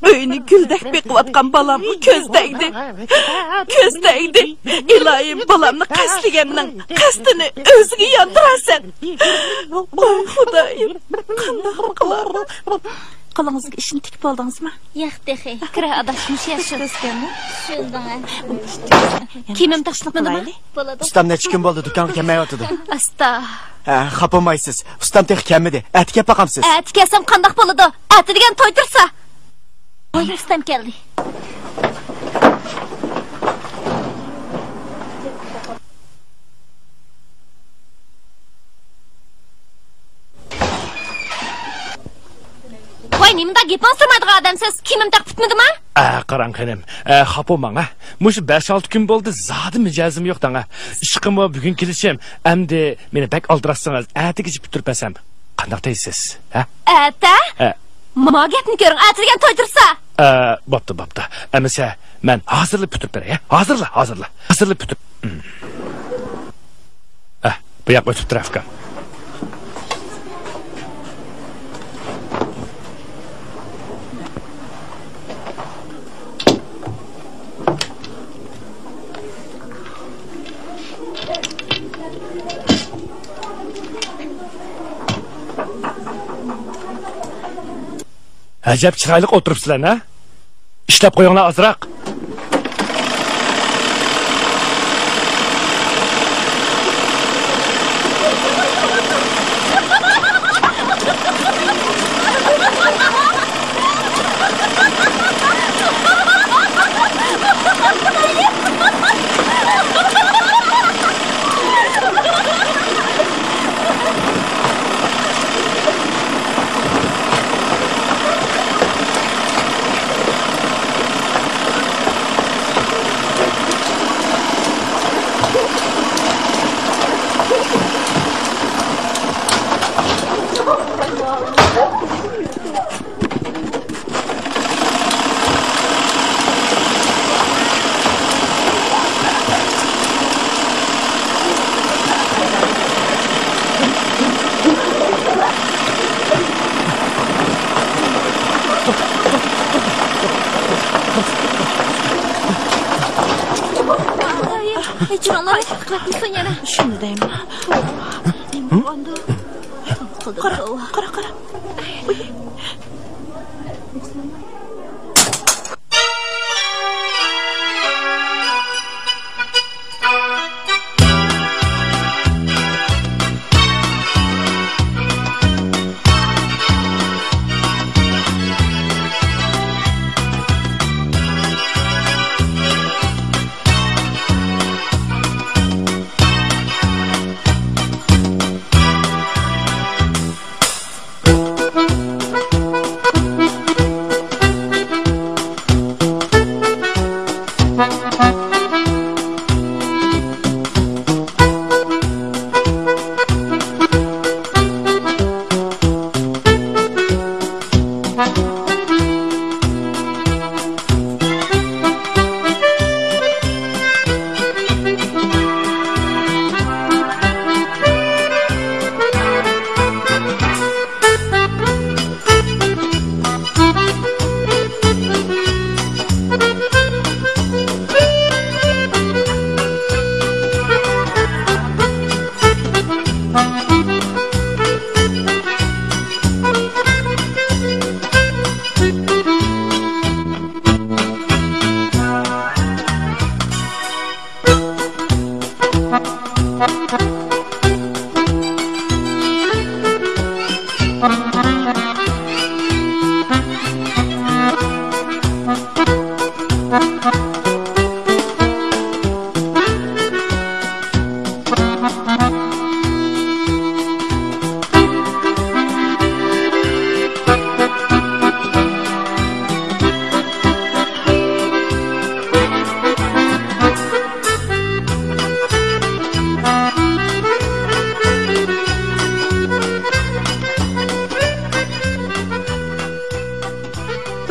ئۆينى گۈلدەك بېقىۋاتقان بالامغا كۆز تەگدى. كۆز تەگدى. ئىلاھىم، بالامنى قەستلىگەننىڭ قەستىنى ئۆزىگە ياندۇرارسەن. ۋاي خۇدايىم، قانداقمۇ قىلارمەن؟ قولىڭىزدىكى ئىشنى تىكىپ بولدىڭىزمۇ؟ ياق تېخى. كىرە ئاداش، مۇشۇ يەر شۇ. شۇنداڭ، ھە. كىيىمىم تاقىتمىدىمۇ؟ بولىدۇ. ئۇستام نەچچە كۈن بولدى دۇكانغا كەلمەيۋاتىدۇ. ئاستا. ھە، خاپا بولمايسىز. ئۇستام تېخى كەلمىدى. ئەتە كەپ باقامسىز. ئەتە كەلسەم قانداق بولىدۇ؟ ئەتە دېگەن توي تۇرسا. ۋاي، ئۇستام كەلدى. ۋاي، نېمىنداق گېپىڭىز تۇرمايدىغان ئادەمسىز؟ كىيىمىم تېخى پۈتمىدىما؟ ئە، قاراڭ خېنىم، ئە، خاپا بولماڭ، ھە. مۇشۇ بەش-ئالتە كۈن بولدى، زادى مىجەزىم يوق دەڭ، ھە. ئىشقىمۇ بۈگۈن كېلىشىم، ئەمدى مېنى بەك ئالدىراتسىڭىز، ئەتىگىچە پۈتتۈرۈپ بەرسەم قانداق دەيسىز، ھە؟ ئەتە؟ ھە. ما گەپنى كۆرۈڭ، ئەتە دېگەن توي تۇرسا. ئە، بوپتۇ، بوپتۇ. ئەمىسە، مەن ھازىرلا پۈتتۈرۈپ بېرەي، ھە؟ ھازىرلا، ھازىرلا. ھازىرلا پۈتتۈرۈپ. ھە، بۇ ياققا ئۆتۈپ تۇر، ئۇكام. ئەجەب چىرايلىق ئولتۇرۇپسىلەر، ھە؟ ئىشلەپ قويۇڭلار ئازراق. كېچىرىڭلار، قىلىپمىسۇن يەنە. شۇنى دەيمەن. نېمە بولغاندۇ؟ قارا، قارا، قارا.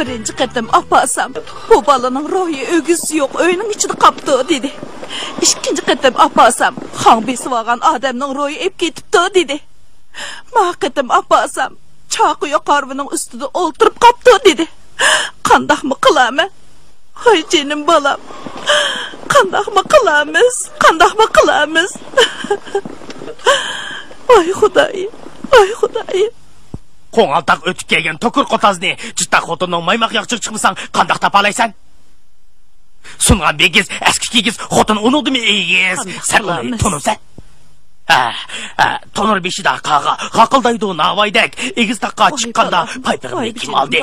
بىرىنچى قېتىم ئاپارسام، بۇ بالىنىڭ روھى ئۆگزىسى يوق ئۆينىڭ ئىچىدە قاپتۇ، دېدى. ئىككىنچى قېتىم ئاپارسام، خاڭ بېسىۋالغان ئادەمنىڭ روھى ئېپ كېتىپتۇ، دېدى. ما قېتىم ئاپارسام، چاقۇيا قارۋىنىڭ ئۈستىدە ئولتۇرۇپ قاپتۇ، دېدى. قانداقمۇ قىلارمەن؟ ۋاي جېنىم بالام، قانداقمۇ قىلارمىز، قانداقمۇ قىلارمىز؟ ۋاي خۇدايىم، ۋاي خۇدايىم. قوڭالتاق ئۆتۈپ كەلگەن توكۇر قوتازنى جىتتا خوتۇننىڭ مايماق ياغىچىغا چىقمىساڭ قانداق تاپالايسەن؟ سۇنغان بىگىز، ئەسكى كىگىز، خوتۇن ئۇنىڭدىمۇ ئېگىز. سەن ئۇنى تونۇمسەن؟ ھە، ھە، تونۇر بېشىدا قاغا غاقىلدايدۇ ناۋايدەك. ئېگىز تاغقا چىققاندا پايپىقىمنى كىم ئالدى؟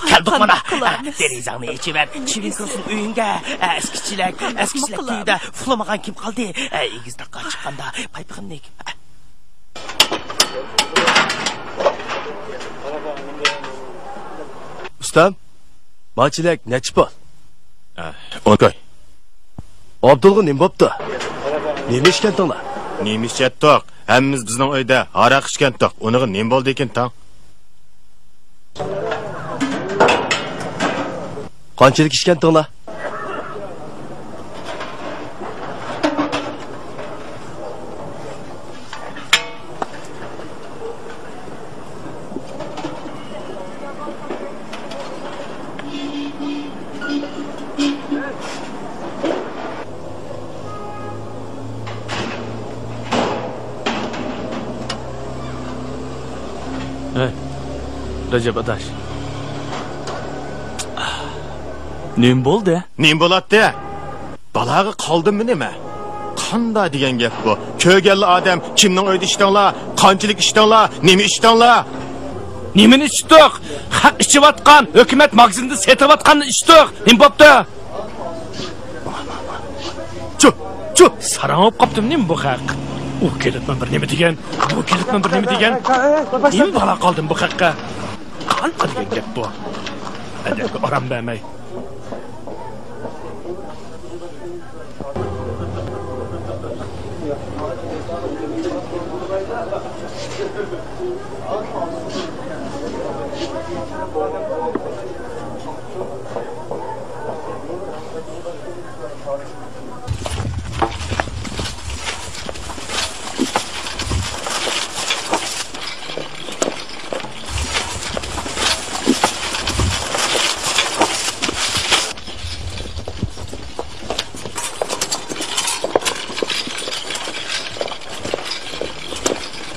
كەلدۇق مانا. ھە، دېرىزەڭنى ئېچىۋەر، چىۋىن كىرسۇن ئۆيۈڭگە. ھە، ئەسكىچىلەك، ئەسكىچىلەك تۈۋىدە ئۇخلىمىغان كىم قالدى؟ ھە، ئېگىز تاغقا چىققاندا پايپىقىمنى كىم؟ ئۇستام، ما چېلەك نەچچە پۇل؟ ئە، ئون كوي. ئابدۇلغا نېمە بوپتۇ؟ نېمە ئىچكەنتىڭلار؟ نېمە ئىچەتتۇق؟ ھەممىمىز بىزنىڭ ئۆيدە ھاراق ئىچكەنتۇق. ئۇنىڭغا نېمە بولدىكىن تاڭ؟ قانچىلىك ئىچكەنتىڭلار؟ ھەي، رەجەپ ئاداش. نېمە بولدى؟ نېمە بولاتتى؟ بالاغا قالدىممۇ نېمە؟ قاندا دېگەن گەپ بۇ؟ كۆرگەنلا ئادەم، كىمنىڭ ئۆيىدە ئىچتىڭلار؟ قانچىلىك ئىچتىڭلار؟ نېمە ئىچتىڭلار؟ نېمىنى ئىچتۇق؟ خەق ئىچىۋاتقان، ھۆكۈمەت ماگىزىندا سېتىۋاتقاننى ئىچتۇق. نېمە بوپتۇ؟ چۇ، چۇ! ساراڭ بولۇپ قاپتىمۇ نېمە بۇ خەق؟ ئۇ كېلىپمۇ بىر نېمە دېگەن، بۇ كېلىپمۇ بىر نېمە دېگەن. نېمە بالا قالدىم بۇ خەققە؟ قانداق دېگەن گەپ بۇ؟ ئادەمگە ئارام بەرمەي.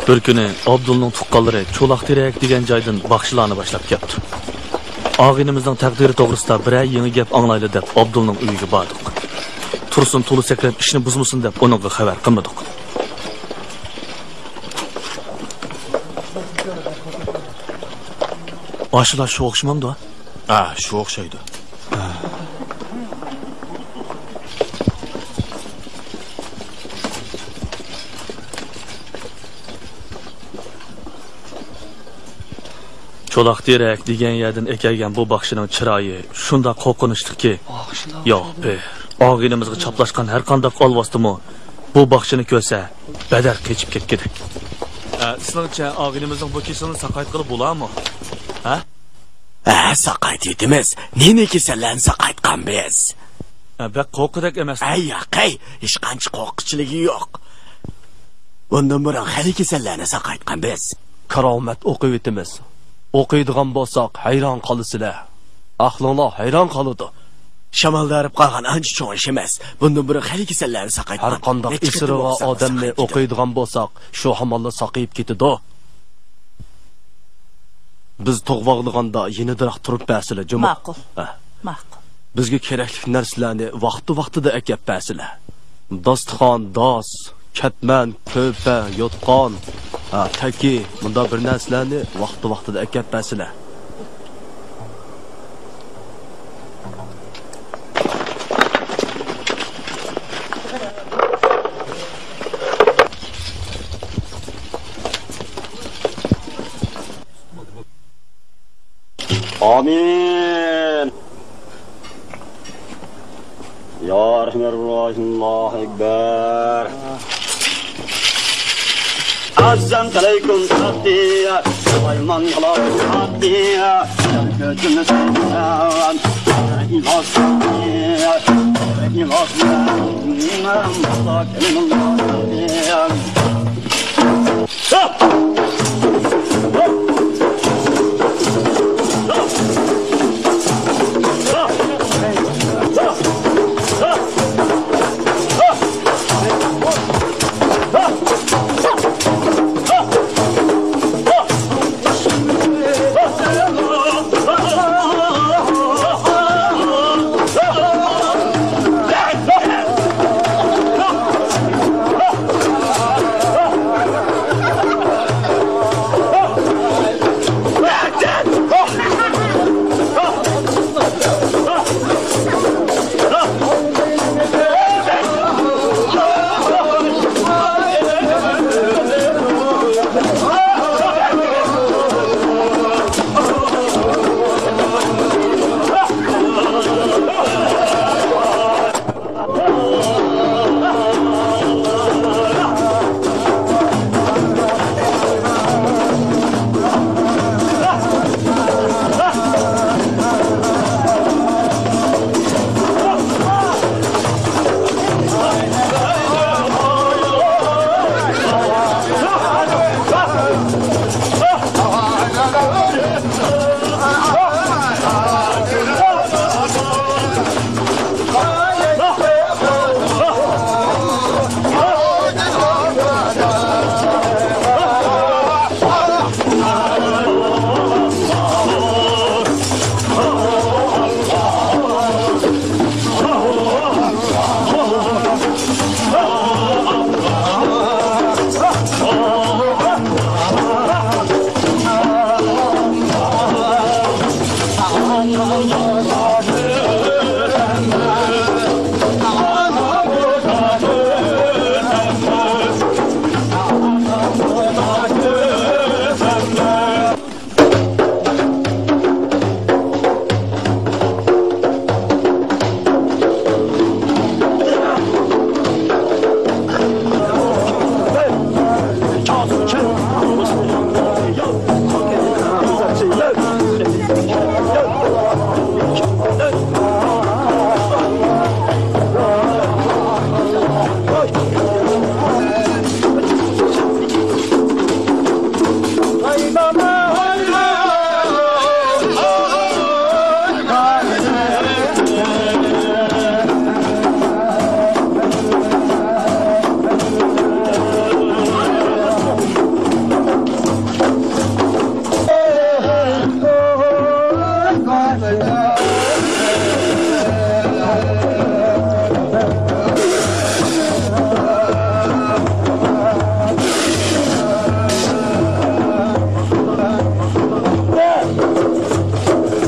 بىر كۈنى ئابدۇلنىڭ تۇغقانلىرى چولاق تېرەك دېگەن جايدىن باخشىلارنى باشلاپ كەپتۇ. ئاغىنىمىزنىڭ تەقدىرى توغرىسىدا بىرەر يېڭى گەپ ئاڭلايلى دەپ ئابدۇلنىڭ ئۆيىگە باردۇق. تۇرسۇن تولا سەكرەپ ئىشنى بۇزمىسۇن دەپ ئۇنىڭغا خەۋەر قىلمىدۇق. ئاشۇلار شۇ ئوخشىمامدۇ؟ ھە، شۇ ئوخشايدۇ. چولاق تېرەك دېگەن يەردىن ئەكەلگەن بۇ باخشىنىڭ چىرايى شۇنداق قورقۇنچلۇقكى، ياق، پىر، ئاغىنىمىزغا چاپلاشقان ھەرقانداق ئالۋاستىمۇ بۇ باخشىنى كۆرسە، بەدەر قېچىپ كەتكۈدەك. ئە، سىزنىڭچە ئاغىنىمىزنىڭ بۇ كېسىلىنى ساقايتقىلى بولارمۇ؟ ھە؟ ھە، ساقايتىۋېتىمىز. نى-نى كېسەللەرنى ساقايتقان بىز. ئە، بەك قورققۇدەك ئەمەس. ئەي ياق، ئەي، ھېچقانچە قورققۇچىلىكى يوق. بۇندىن بۇرۇن خېلى كېسەللەرنى ساقايتقان بىز. كارامەت ئوقۇۋېتىمىز. ئوقۇيدىغان بولساق، ھەيران قالىسىلەر. ئەقلىڭلار ھەيران قالىدۇ. شامالدا ھارىپ قالغان ئانچە چوڭ ئىش ئەمەس. بۇندىن بۇرۇن خېلى كېسەللەرنى ساقايتقان. ھەر قانداق ئېسىرىغا ئادەمنى ئوقۇيدىغان بولساق، شۇ ھامانلا ساقىيىپ كېتىدۇ. بىز تۇغ باغلىغاندا يېنىدىراق تۇرۇپ بەرسىلە، جۇمۇ. ماقۇل. ھە. ماقۇل. بىزگە كېرەكلىك نەرسىلەرنى ۋاقتى-ۋاقتىدا ئەكەپ بەرسىلە. داستىخان، داس، كەتمەن، كۆپە، يوتقان، ھە، تەكى، مۇنداق بىر نەرسىلەرنى ۋاقتى-ۋاقتىدا ئەكەپ بەرسىلە. ئامىن. يا رحمن الرحيم، الله أكبر. السلام عليكم، سلام. سليمان يا الله، سلام. كۆزۈمنى سالسام، يۈرىكىم ئاچتى، يۈرىكىم ئاچتى.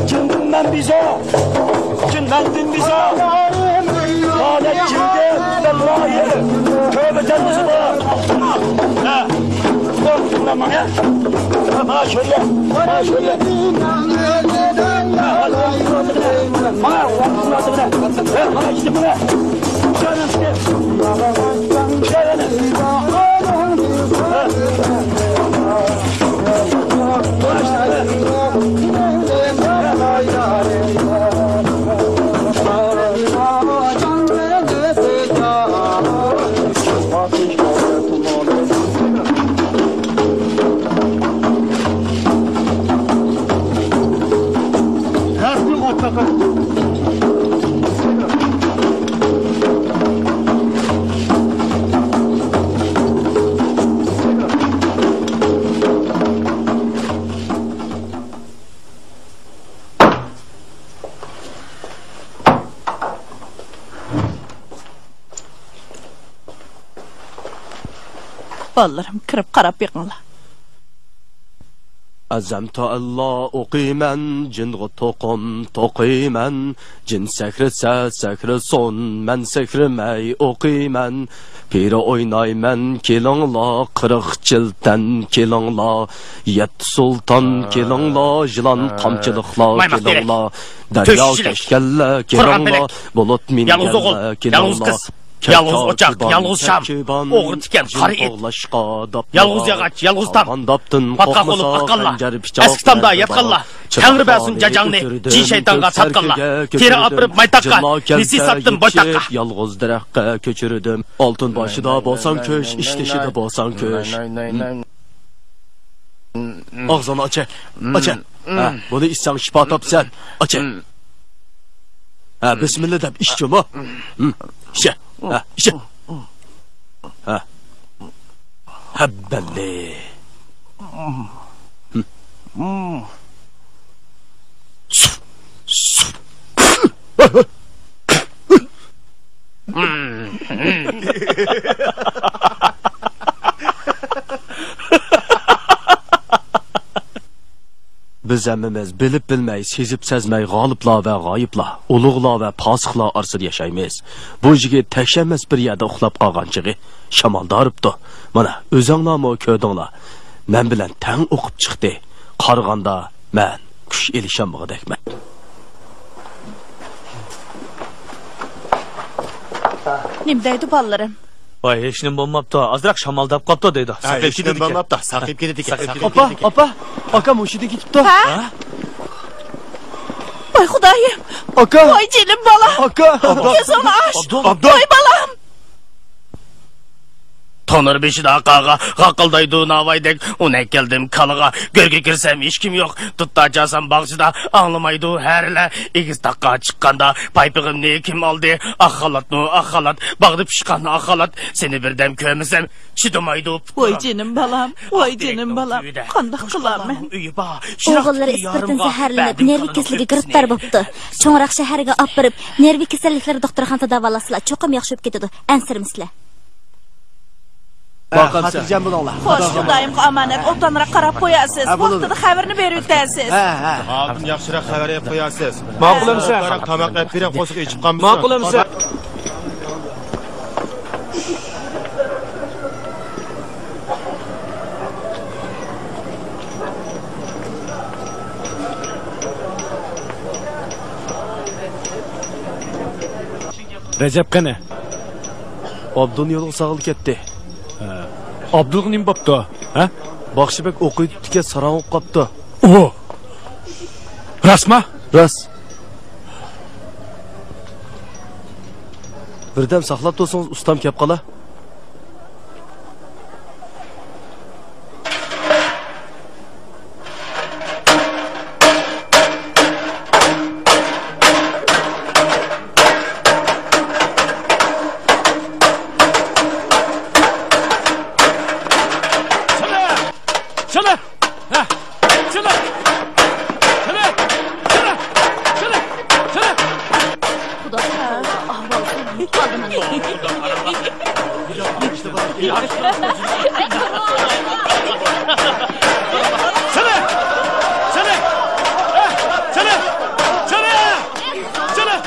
جىندىن مەن بىزار، جىن مەندىن بىزار. ھالەت جىندىن بىللاھى، تۆۋە جەننىتى بار. ھە. قورقۇڭلار ماڭا. مانا شۇ يەر، مانا شۇ يەر. مانا، مانا، مانا. بالىلىرىم، كىرىپ قاراپ بېقىڭلار. ئەزەم تائاللا ئوقۇيمەن، جىنغا توقۇم توقۇيمەن. جىن سەكرىسە سەكرىسۇن، مەن سەكرىمەي ئوقۇيمەن. پىرى ئوينايمەن، كېلىڭلار، قىرىق چىلتەن كېلىڭلار. يەتتە سۇلتان كېلىڭلار، يىلان قامچىلىقلار كېلىڭلار. دەريا كەشكەنلەر كېلىڭلار، بۇلۇت مىنگەنلەر كېلىڭلار. يالغۇز ئوچاق، يالغۇز شام، ئوغرى تىكەن قارا ئىت. يالغۇز ياغاچ، يالغۇز تام، پاتقاق بولۇپ ئاققانلار. ئەسكى تامدا ياتقانلار. تەڭرى بەرسۇن جاجاڭنى، جىن شەيتانغا تارتقانلار. تېرە ئاپىرىپ مايتاققا، نېسى ساتتىم بويتاققا. يالغۇز دەرەخكە كۆچۈردۈم. ئالتۇن باشىدا بولساڭ كۈش، ئىش تېشىدا بولساڭ كۈش. ئاغزىڭنى ئاچە، ئاچە. ھە، بۇنى ئىچسەڭ شىپا تاپىسەن. ئاچە. ھە، بىسمىللا دەپ ئىچ جۇمۇ. ھە، ئىچە. ھە، ئىچە. ھە. ھەببەللى. بىز ھەممىمىز بىلىپ بىلمەي، سېزىپ سەزمەي غالىپلار ۋە غايىبلار، ئۇلۇغلار ۋە پاسىقلار ئارىسىدا ياشايمىز. بۇ يىگىت تەكشى ئەمەس بىر يەردە ئۇخلاپ قالغان چېغى شامالدا ھارىپتۇ. مانا، ئۆزۈڭلارمۇ كۆردۈڭلار. مەن بىلەن تەڭ ئوقۇپ چىقتى. قارىغاندا مەن كۈچ ئېلىشالمىغۇدەكمەن. نېمە دەيدۇ بالىلىرىم؟ ۋاي، ھېچنېمە بولماپتۇ. ئازراق شامالداپ قاپتۇ دەيدۇ. ھە، ساقىيىپ ھېچنېمە كېتىدىكەن. بولماپتۇ. ساقىيىپ كېتىدىكەن. ساقىيىپ ئاپا، كېتىدىكەن. ئاپا، ئاكام ھوشىدىن كېتىپتۇ. ھە؟ ھە؟ ۋاي خۇدايىم. ئاكا. ۋاي جېنىم بالام. ئاكا. كۆزۈڭنى ئاچ. ئابدۇل. ۋاي بالام. تونۇر بېشىدا قاغا غاقىلدايدۇ ناۋايدەك. ئۇنى ئەكەلدىم كالىغا. گۆرگە كىرسەم ھېچكىم يوق. دۇتار چالسام باغچىدا ئاڭلىمايدۇ ھەرىلەر. ئېگىز تاغقا چىققاندا پايپىقىمنى كىم ئالدى؟ ئاق خالاتمۇ ئاق خالات. باغدا پىشقان ئاق خالات. سېنى بىردەم كۆرمىسەم چىدىمايدۇ پۇتلىرىم. ۋاي جېنىم بالام، ۋاي جېنىم بالام. قانداق قىلارمەن؟ ئوغۇللىرى ئىسپىرتىن زەھەرلىنىپ، نېرۋا كېسىلىگە گىرىپتار بوپتۇ. چوڭراق شەھەرگە ئاپىرىپ، نېرۋا كېسەللىكلىرى دوختۇرخانىسىدا داۋالاتسىلا، چوقۇم ياخشى بولۇپ كېتىدۇ. ئەنسىرىمىسىلەر. باقامسەن. خاتىرجەم بولۇڭلار. خوش، خۇدايىمغا ئامانەت، ئوبدانراق قاراپ قويارسىز. ھە، بولىدۇ. ۋاقتىدا خەۋىرىنى بېرىۋېتەرسىز. ھە، ھە. ماڭا ياخشىراق خەۋەر ئېلىپ قويارسىز. ماقۇل ئەمىسە. تاماق ئەپ بېرىڭ، قورسىقى ئېچىپ قالمىسۇن. ماقۇل ئەمىسە. رەجەپ قېنى؟ ئابدۇلنى يولغا سالغىلى كەتتى. ھە. ئابدۇلغا نېمە بوپتۇ؟ ھە؟ باخشى بەگ ئوقۇۋېتىپتىكەن، ساراڭ بولۇپ قاپتۇ. ئوھ! راستما؟ راست. بىردەم ساقلاپ تۇرسىڭىز، ئۇستام كەپ قالا. چېلىڭ! ھە! چېلىڭ! چېلىڭ! چېلىڭ! چېلىڭ! چېلىڭ! خۇدا خاتىرىسى، ئاھۋالسىز يۇتۇپ قالدىم. چېلىڭ! چېلىڭ! ھە! چېلىڭ! چېلىڭ! چېلىڭ!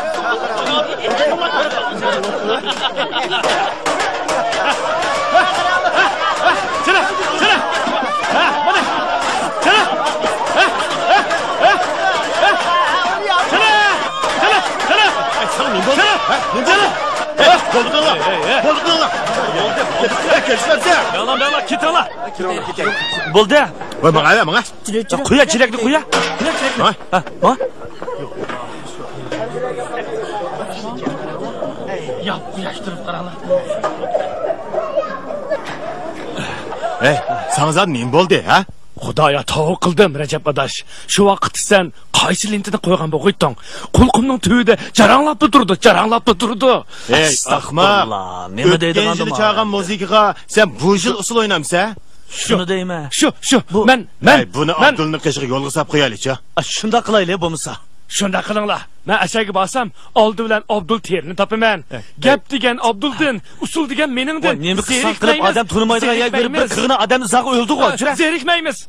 چېلىڭ! چېلىڭ! ھە، مانا! چېلىڭ! ھە، ھە، ھە، ھە! چېلىڭ! چېلىڭ! چېلىڭ! ئەي، ساڭا نېمە بولدى؟ چېلىڭ! ھە، نېمە بولدى؟ ئەي، بولدى قىلىڭلار! بولدى قىلىڭلار! ئەي، كېلىشمەپسەن! مېڭىڭلار، مېڭىڭلار، كېتىڭلار! بولدى! ۋاي، ماڭا، ماڭا! قويە، چېلەكنى قويە! قويە، چېلەكنى! ھە؟ ھە؟ ھە؟ ياپياش تۇرۇپ قاراڭلار. ھەي، ساڭا زادى نېمە بولدى، ھە؟ خۇدايا، توۋا قىلدىم، رەجەپ ئاداش. شۇ ۋاقىتتا سەن قايسى لېنتىنى قويغان بولغىيتتىڭ؟ قۇلىقىمنىڭ تۈۋىدە جاراڭلاپلا تۇرىدۇ، جاراڭلاپلا تۇرىدۇ. ھەي، ئەستەغپۇرۇللا، ئاخماق! نېمە دەيدىغاندۇ مانا؟ ئۆتكەن يىلى چالغان مۇزىكىغا سەن بۇ يىل ئۇسسۇل ئوينامسەن؟ شۇنى دەيمەن. شۇ، شۇ، بۇ مەن، مەن، ھەي، بۇنى مەن. ئابدۇلنىڭ قېشىغا يولغا ساپ قويايلىچۇ. ئا، شۇنداق قىلايلى بولمىسا. شۇنداق قىلىڭلار، مەن ئەشەگە بارسام، ئالدى بىلەن ئابدۇل تېرىنى تاپىمەن. ئە، گەپ ئە. دېگەن ئابدۇلدىن، ئۇسسۇل دېگەن مېنىڭدىن. ۋاي، نېمە قىلساڭ قىلىپ، ئادەم تونۇمايدىغان يەرگە بېرىپ، بىر قىرغىنا ئادەمنى ئىزاغا ئۆلدۈرگىلى، چۈرە. زېرىكمەيمىز.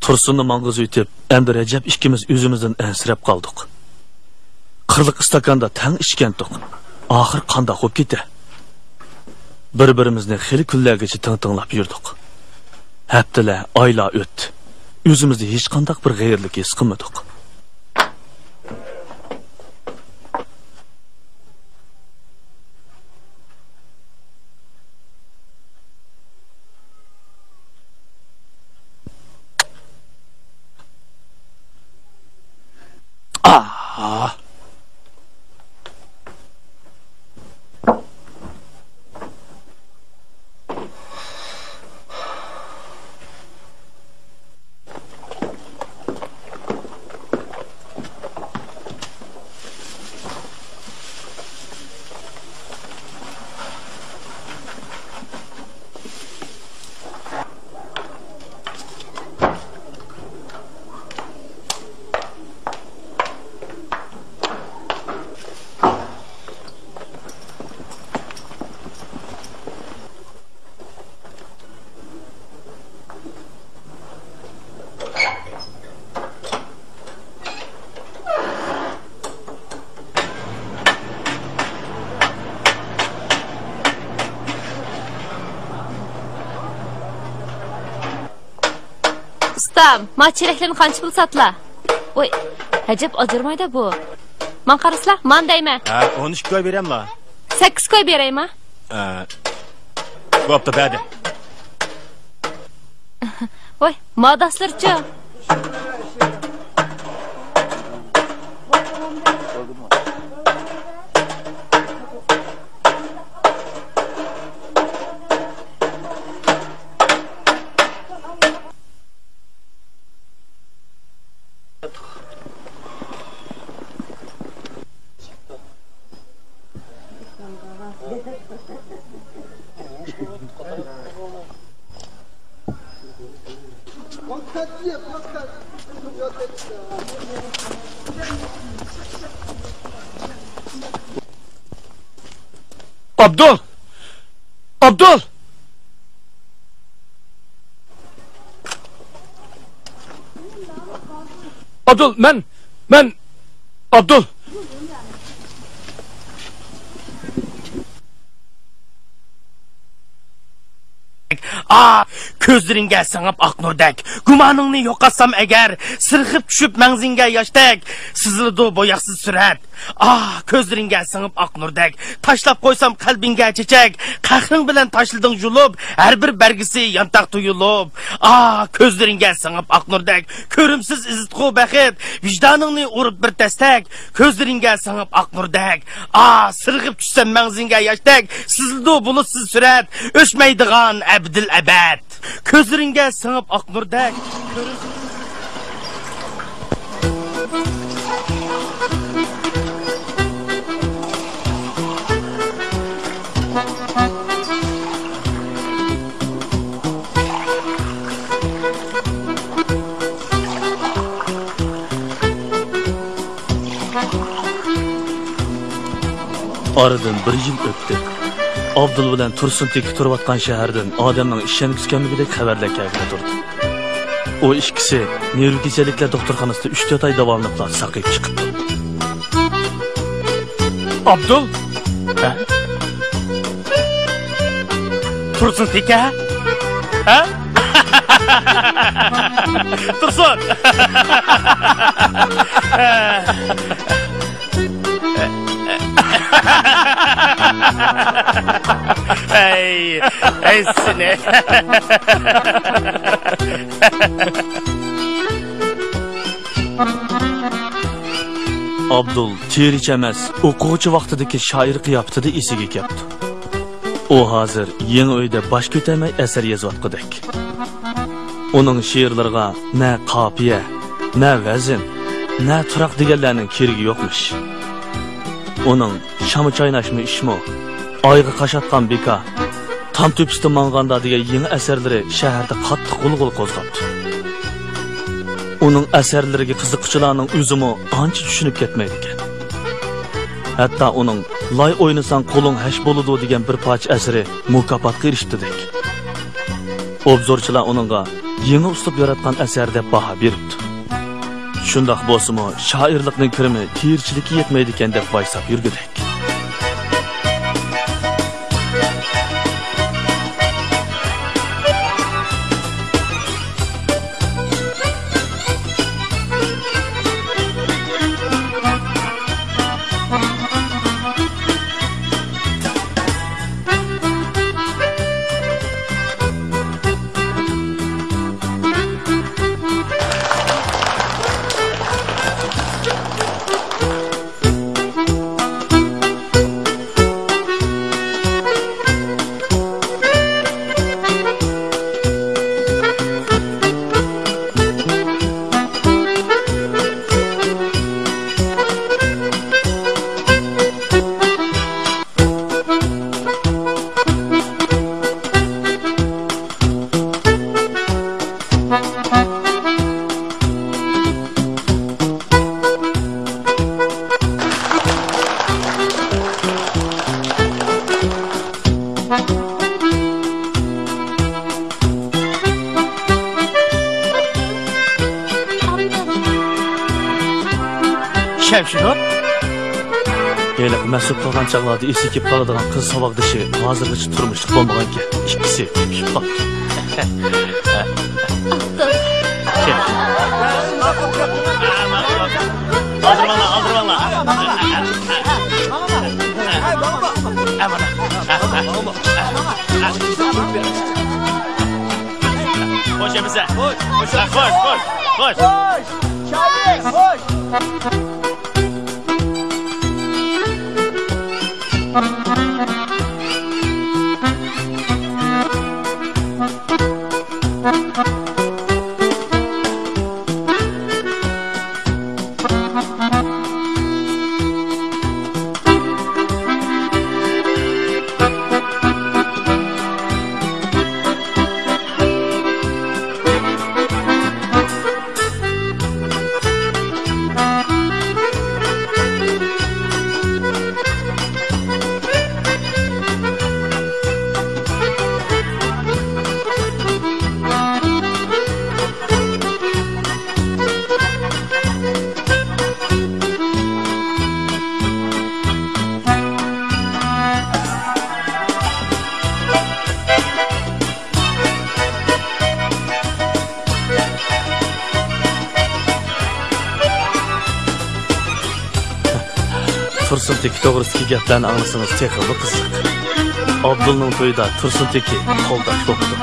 تۇرسۇننى ماڭغۇزۇۋېتىپ، ئەمدى رەجەپ ئىككىمىز ئۆزىمىزدىن ئەنسىرەپ قالدۇق. قىرلىق ئىستاكاندا تەڭ ئىچكەنتۇق. ئاخىر قانداق بولۇپ كېتە؟ بىر-بىرىمىزنى خېلى كۈنلەرگىچە تىڭ-تىڭلاپ يۈردۇق. ھەپتىلەر، ئايلار ئۆتتى. ئۆزىمىزدە ھېچقانداق بىر غەيرىيلىك ھېس قىلمىدۇق. ئاھ. ئۇستام، ما چېلەكلەرنى قانچە پۇل ساتلا؟ ۋوي، ئەجەب ئاجرىمايدۇ بۇ. ماڭا قارىسىلا، مان دەيمەن. ھە، ئون ئىككى كوي بېرەملا؟ سەككىز كوي بېرەيما؟ ھە. بوپتۇ، بەردى. ۋوي، ما داسلىرىچۇ؟ ئابدۇل! ئابدۇل! ئابدۇل، مەن، مەن، ئابدۇل! ئا، كۆزلىرىڭگە سىڭىپ ئاق نۇردەك، گۇمانىڭنى يوقاتسام ئەگەر، سىرغىپ چۈشۈپ مەڭزىڭگە ياشتەك، سىزىلىدۇ بوياقسىز سۈرەت. ئاھ، كۆزلىرىڭگە سىڭىپ ئاق نۇردەك، تاشلاپ قويسام قەلبىڭگە چېچەك، قەھرىڭ بىلەن تاشلىدىڭ يۇلۇپ، ھەر بىر بەرگىسى يانتاق تۇيۇلۇپ. ئاھ، كۆزلىرىڭگە سىڭىپ ئاق نۇردەك، كۆرۈمسىز ئىززىتقۇ بەخت، ۋىجدانىڭنى ئۇرۇپ بىر تەستەك، كۆزلىرىڭگە سىڭىپ ئاق نۇردەك. ئاھ، سىرغىپ چۈشسەم مەڭزىڭگە ياشتەك، سىزىلىدۇ بۇلۇتسىز سۈرەت، ئۆچمەيدىغان ئەبدىل ئەبەد. كۆزلىرىڭگە سىڭىپ ئاق نۇردەك. ئارىدىن بىر يىل ئۆتتى. ئابدۇل بىلەن تۇرسۇن تېكە تۇرۇۋاتقان شەھەردىن ئادەمنىڭ ئىشەنگۈسى كەلمىگۈدەك خەۋەرلەر كەلگىلى تۇردى. ئۇ ئىككىسى نېرۋا كېسەللىكلەر دوختۇرخانىسىدا ئۈچ تۆت ئاي داۋالىنىپلا ساقىيىپ چىقىپتۇ. ئابدۇل؟ ھە؟ تۇرسۇن تېكە؟ ھە؟ تۇرسۇن! ئەي، ئەي سېنى. ئابدۇل تېرىچە ئەمەس، ئوقۇغۇچى ۋاقتىدىكى شائىر قىياپىتىدە ئېسىگە كەپتۇ. ئۇ ھازىر يېڭى ئۆيدە باش كۆتەرمەي ئەسەر يېزىۋاتقۇدەك. ئۇنىڭ شېئىرلىرىغا نە قاپىيە، نە ۋەزىن، نە تۇراق دېگەنلەرنىڭ كېرىكى يوقمىش. ئۇنىڭ شاما چايناشمۇ ئىشمۇ، ئايغا قاش ئاتقان بىكا، تام تۆپىسىدە ماڭغاندا دېگەن يېڭى ئەسەرلىرى شەھەردە قاتتىق غۇلغۇلا قوزغاپتۇ. ئۇنىڭ ئەسەرلىرىگە قىزىققۇچىلارنىڭ ئۆزىمۇ ئانچە چۈشىنىپ كەتمەيدىكەن. ھەتتا ئۇنىڭ «لاي ئوينىساڭ قولۇڭ ھەش بولىدۇ» دېگەن بىر پارچە ئەسىرى مۇكاپاتقا ئېرىشىپتىدەك. ئوبزورچىلار ئۇنىڭغا يېڭى ئۇسلۇب ياراتقان ئەسەر دەپ باھا بېرىپتۇ. شۇنداق بولسىمۇ، شائىرلىقنىڭ كىرىمى تېرىچىلىككە يەتمەيدىكەن دەپ ۋايساپ يۈرگۈدەك. شەمشىنۇر؟ ھېلىقى مەسئۇل قالغان چاغلاردا ئېسىگە كېلىپ قالىدىغان قىز ساۋاقدىشى ھازىرغىچە تۇرمۇشلۇق بولمىغانىكەن. ئىككىسى تېپىشىپ قاپتۇ. ئالدىرىۋاللا، ئالدىرىۋاللا. خوش ئەمىسە. خوش، خوش، خوش، خوش. تۇرسۇن تېكى توغرىسىدىكى گەپلەرنى ئاڭلىسىڭىز تېخىمۇ قىزىق. ئابدۇلنىڭ تويىدا تۇرسۇن تېكى قولداش بوپتۇ.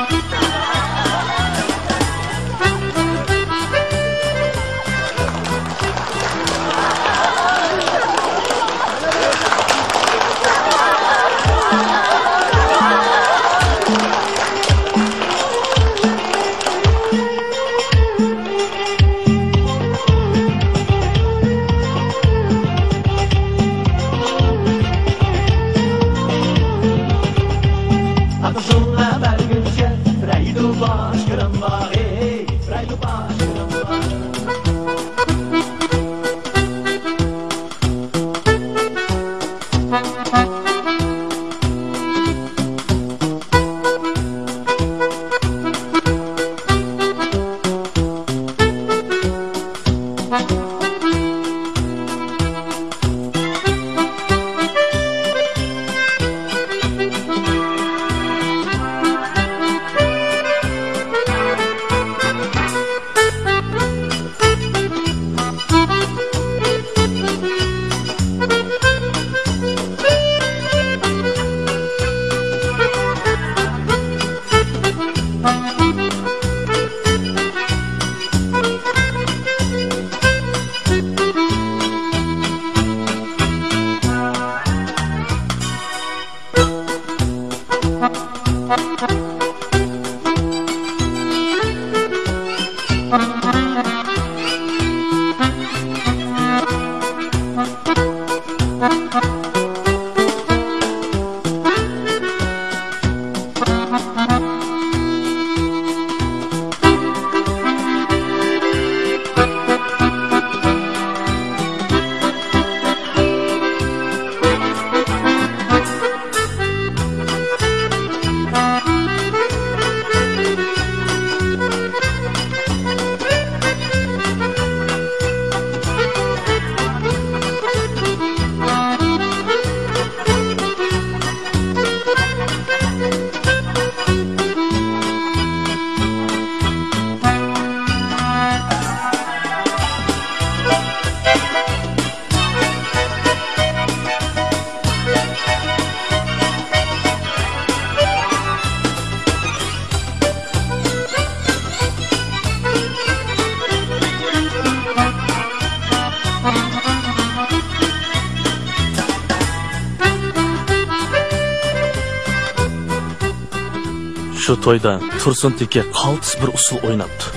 شۇ تويدا تۇرسۇن تېكى قالتىس بىر ئۇسسۇل ئويناپتۇ.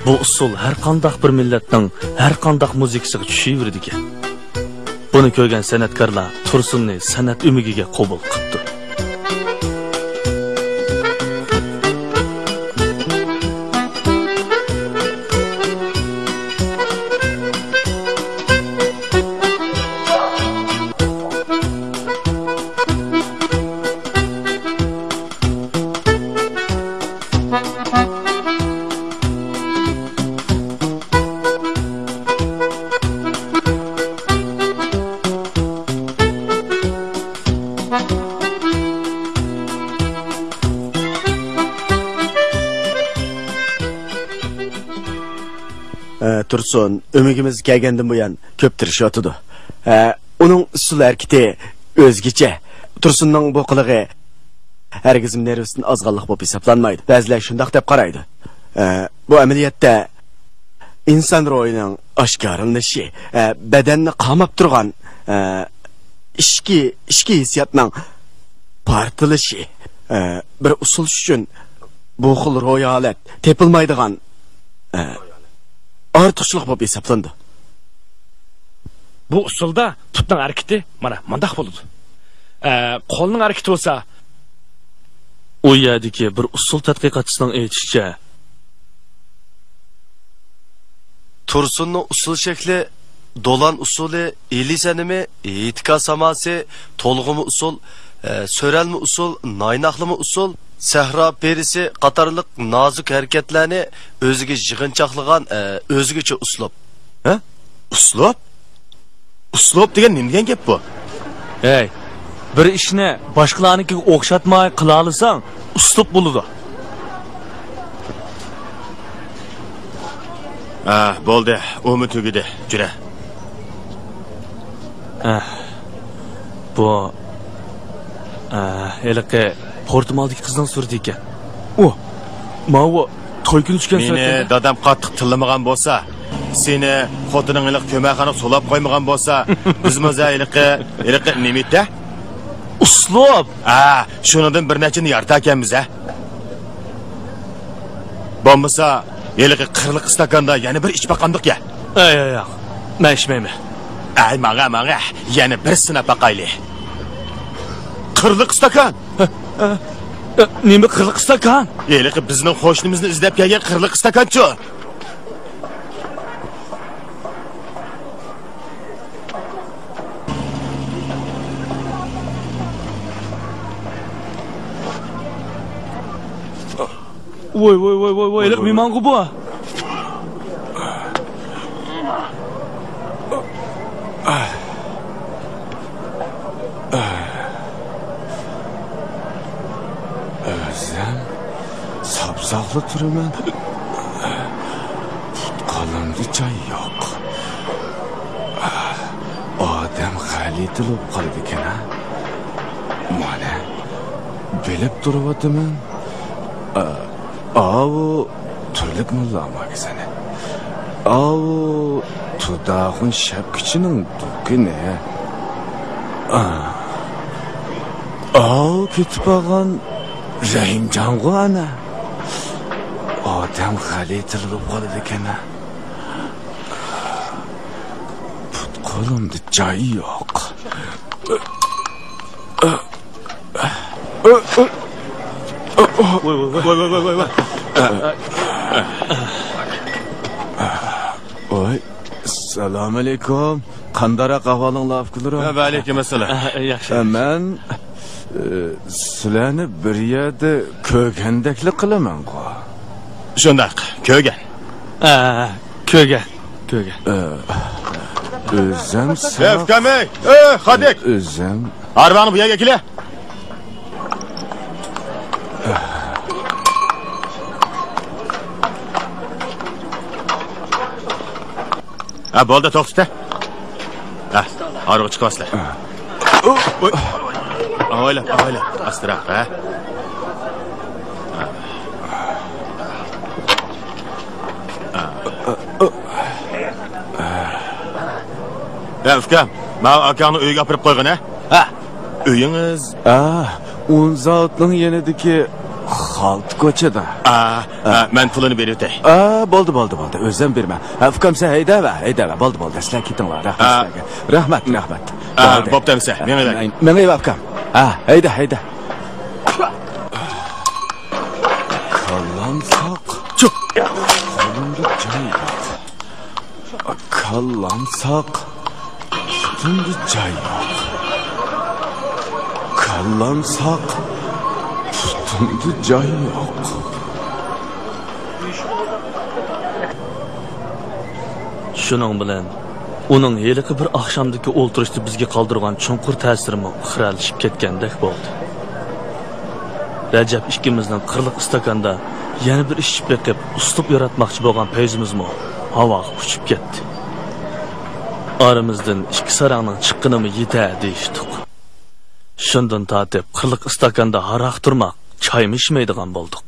بۇ ئۇسسۇل ھەر قانداق بىر مىللەتنىڭ ھەر قانداق مۇزىكىسىغا چۈشۈۋېرىدىكەن. بۇنى كۆرگەن سەنئەتكارلار تۇرسۇننى سەنئەت ئۆمىكىگە قوبۇل قىپتۇ. ئە، تۇرسۇن ئۆمىكىمىز كەلگەندىن بۇيان كۆپ تىرىشىۋاتىدۇ. ئە، ئۇنىڭ ئۇسسۇل ھەرىكىتى ئۆزگىچە. تۇرسۇننىڭ بۇ قىلىقى ھەرگىزمۇ نېرۋىسىدىن ئازغانلىق بولۇپ ھېسابلانمايدۇ. بەزىلەر شۇنداق دەپ قارايدۇ. ئە، بۇ ئەمەلىيەتتە ئىنسان روھىنىڭ ئاشكارىلىنىشى، ئە، بەدەننى قاماپ تۇرغان، ئە، ئىچكى، ئىچكى ھېسسىياتنىڭ پارتلىشى، ئە، بىر ئۇسسۇلچى ئۈچۈن بۇ خىل روھىي ھالەت تېپىلمايدىغان، ئە، ئارتۇقچىلىق بولۇپ ھېسابلىنىدۇ. بۇ ئۇسسۇلدا پۇتنىڭ ھەرىكىتى مانا مۇنداق بولىدۇ. ئە، قولنىڭ ھەرىكىتى بولسا، ئۇ يەردىكى بىر ئۇسسۇل تەتقىقاتچىسىنىڭ ئېيتىشىچە، تۇرسۇننىڭ ئۇسسۇل شەكلى دولان ئۇسسۇلى، ئىلى سەنىمى، ھېيتگاھ ساماسى، تولغىما ئۇسسۇل، ئە، سۆرەلمە ئۇسسۇل، نايناقلىما ئۇسسۇل، سەھرا پېرىسى قاتارلىق نازۇك ھەرىكەتلەرنى ئۆزىگە يىغىنچاقلىغان، ئە، ئۆزگىچە ئۇسلۇب. ھە؟ ئۇسلۇب؟ ئۇسلۇب دېگەن نېمە دېگەن گەپ بۇ؟ ھەي، بىر ئىشنى باشقىلارنىڭكىگە ئوخشاتماي قىلالىساڭ، ئۇسلۇب بولىدۇ. ھە، بولدى، ئۇمۇ تۈگىدى، جۈرە. ھە. بۇ، ئە، ھېلىقى پورتمالدىكى قىزنىڭ سۈرىتى ئىكەن. ئۇ، ماۋۇ توي كۈنى چۈشكەن سۈرەت. مېنى دادام قاتتىق تىللىمىغان بولسا، سېنى خوتۇنۇڭ ھېلىقى كۆمەخانىغا سولاپ قويمىغان بولسا، بىزمۇ ھېلىقى، ھېلىقى نېمە ئىدى؟ ئۇسلۇب! ھە، شۇنىڭدىن بىر نەچچىنى يارىتاركەنمىز، ھە؟ بولمىسا، ھېلىقى قىرلىق ئىستاكاندا يەنە بىر ئىچىپ باقامدۇق يا؟ ئەي، ياق، ياق. مەن ئىچمەيمەن. ئەي، ماڭە، ماڭە. يەنە بىر سىناپ باقايلى. قىرلىق ئىستاكان! ئە، ئە، ئە، نېمە قىرلىق ئىستاكان؟ ھېلىقى بىزنىڭ قوشنىمىزنى ئىزدەپ كەلگەن قىرلىق ئىستاكانچۇ؟ ۋوي، ۋوي، ۋوي، ۋوي، ۋوي، ھېلىقى مېھمانغۇ بۇ. ئۆزۈم ساپساقلا تۇرىمەن. پۇت-قولۇمدا جاي يوق. ئادەم غەلىتە بولۇپ قالىدىكەن، ھە؟ مانا، بىلىپ تۇرۇۋاتىمەن. ئاۋۇ تۈرلۈك موللا ماگىزىنى. ئاۋۇ تۇداخۇن شەپكىچىنىڭ دۇكىنى. ئاۋۇ كېتىپ بارغان رەھىمجانغۇ ئانا. ئادەم غەلىتە بولۇپ قالىدىكەن. پۇت-قولۇمدا جاي يوق. ۋوي، ۋوي، ۋوي، ۋوي. ۋوي، سالام ئەلەيكۇم. قانداقراق ئەھۋالىڭلار، ئۇكىلىرىم؟ ۋەئەلەيكۇم ئەسسالام. ئە، ياخشى. ئە، مەن، ئە، سىلەرنى بىر يەردە كۆرگەندەكلا قىلىمەنغۇ. شۇنداق، كۆرگەن. ئە، كۆرگەن، كۆرگەن. ئە، ئۆزۈم ئە، ساق-، ئۇكام، ئەي، ئە، خادىك. ئۆزۈم. ھارۋاڭنى بۇ يەرگە ئەكىلە. ھە، بولدى، توختىتە. ھە، ئارىغا چىقىۋاسىلە. ئوي. ئاۋايلاپ، ئاۋايلاپ. ئاستىراق، ھە. ھە، ئۇكام، ماۋۇ ئاكاڭنى ئۆيگە ئاپىرىپ قويغىن، ھە؟ ھە. ئۆيىڭىز؟ ھە، ئۇنزاۋۇتنىڭ يېنىدىكى خالتا كوچىدا. ئا، ئا، مەن پۇلىنى بېرىۋېتەي. ئا، بولدى، بولدى، بولدى. ئۆزۈم بېرىمەن. ھە، ئۇكام، سەن ھەيدەۋە، ھەيدەۋە. بولدى، بولدى. سىلەر كېتىڭلار. رەھمەت، ئا. سىلەرگە. رەھمەت، رەھمەت. ئا، بولدى. بوپتۇ ئەمىسە. مېڭىۋەر. مەن، مېڭىۋەر، ئۇكام. ھە، ھەيدە، ھەيدە. كاللام ساق. چۇپ. قولۇمدا جاي يوق. كاللام ساق، پۇتۇمدا جاي يوق. كاللام ساق، پۇتۇمدا جاي يوق. شۇنىڭ بىلەن ئۇنىڭ ھېلىقى بىر ئاخشامدىكى ئولتۇرۇشتا بىزگە قالدۇرغان چوڭقۇر تەسىرىمۇ خىرەلىشىپ كەتكەندەك بولدى. رەجەپ ئىككىمىزنىڭ قىرلىق ئىستاكاندا يەنە بىر ئىچىپ بېقىپ، ئۇسلۇب ياراتماقچى بولغان پەيزىمىزمۇ ھاۋاغا ئۇچۇپ كەتتى. ئارىمىزدىن ئىككى ساراڭنىڭ چىققىنىمۇ يېتەر دېيىشتۇق. شۇندىن تارتىپ قىرلىق ئىستاكاندا ھاراق تۇرماق، چايمۇ ئىچمەيدىغان بولدۇق.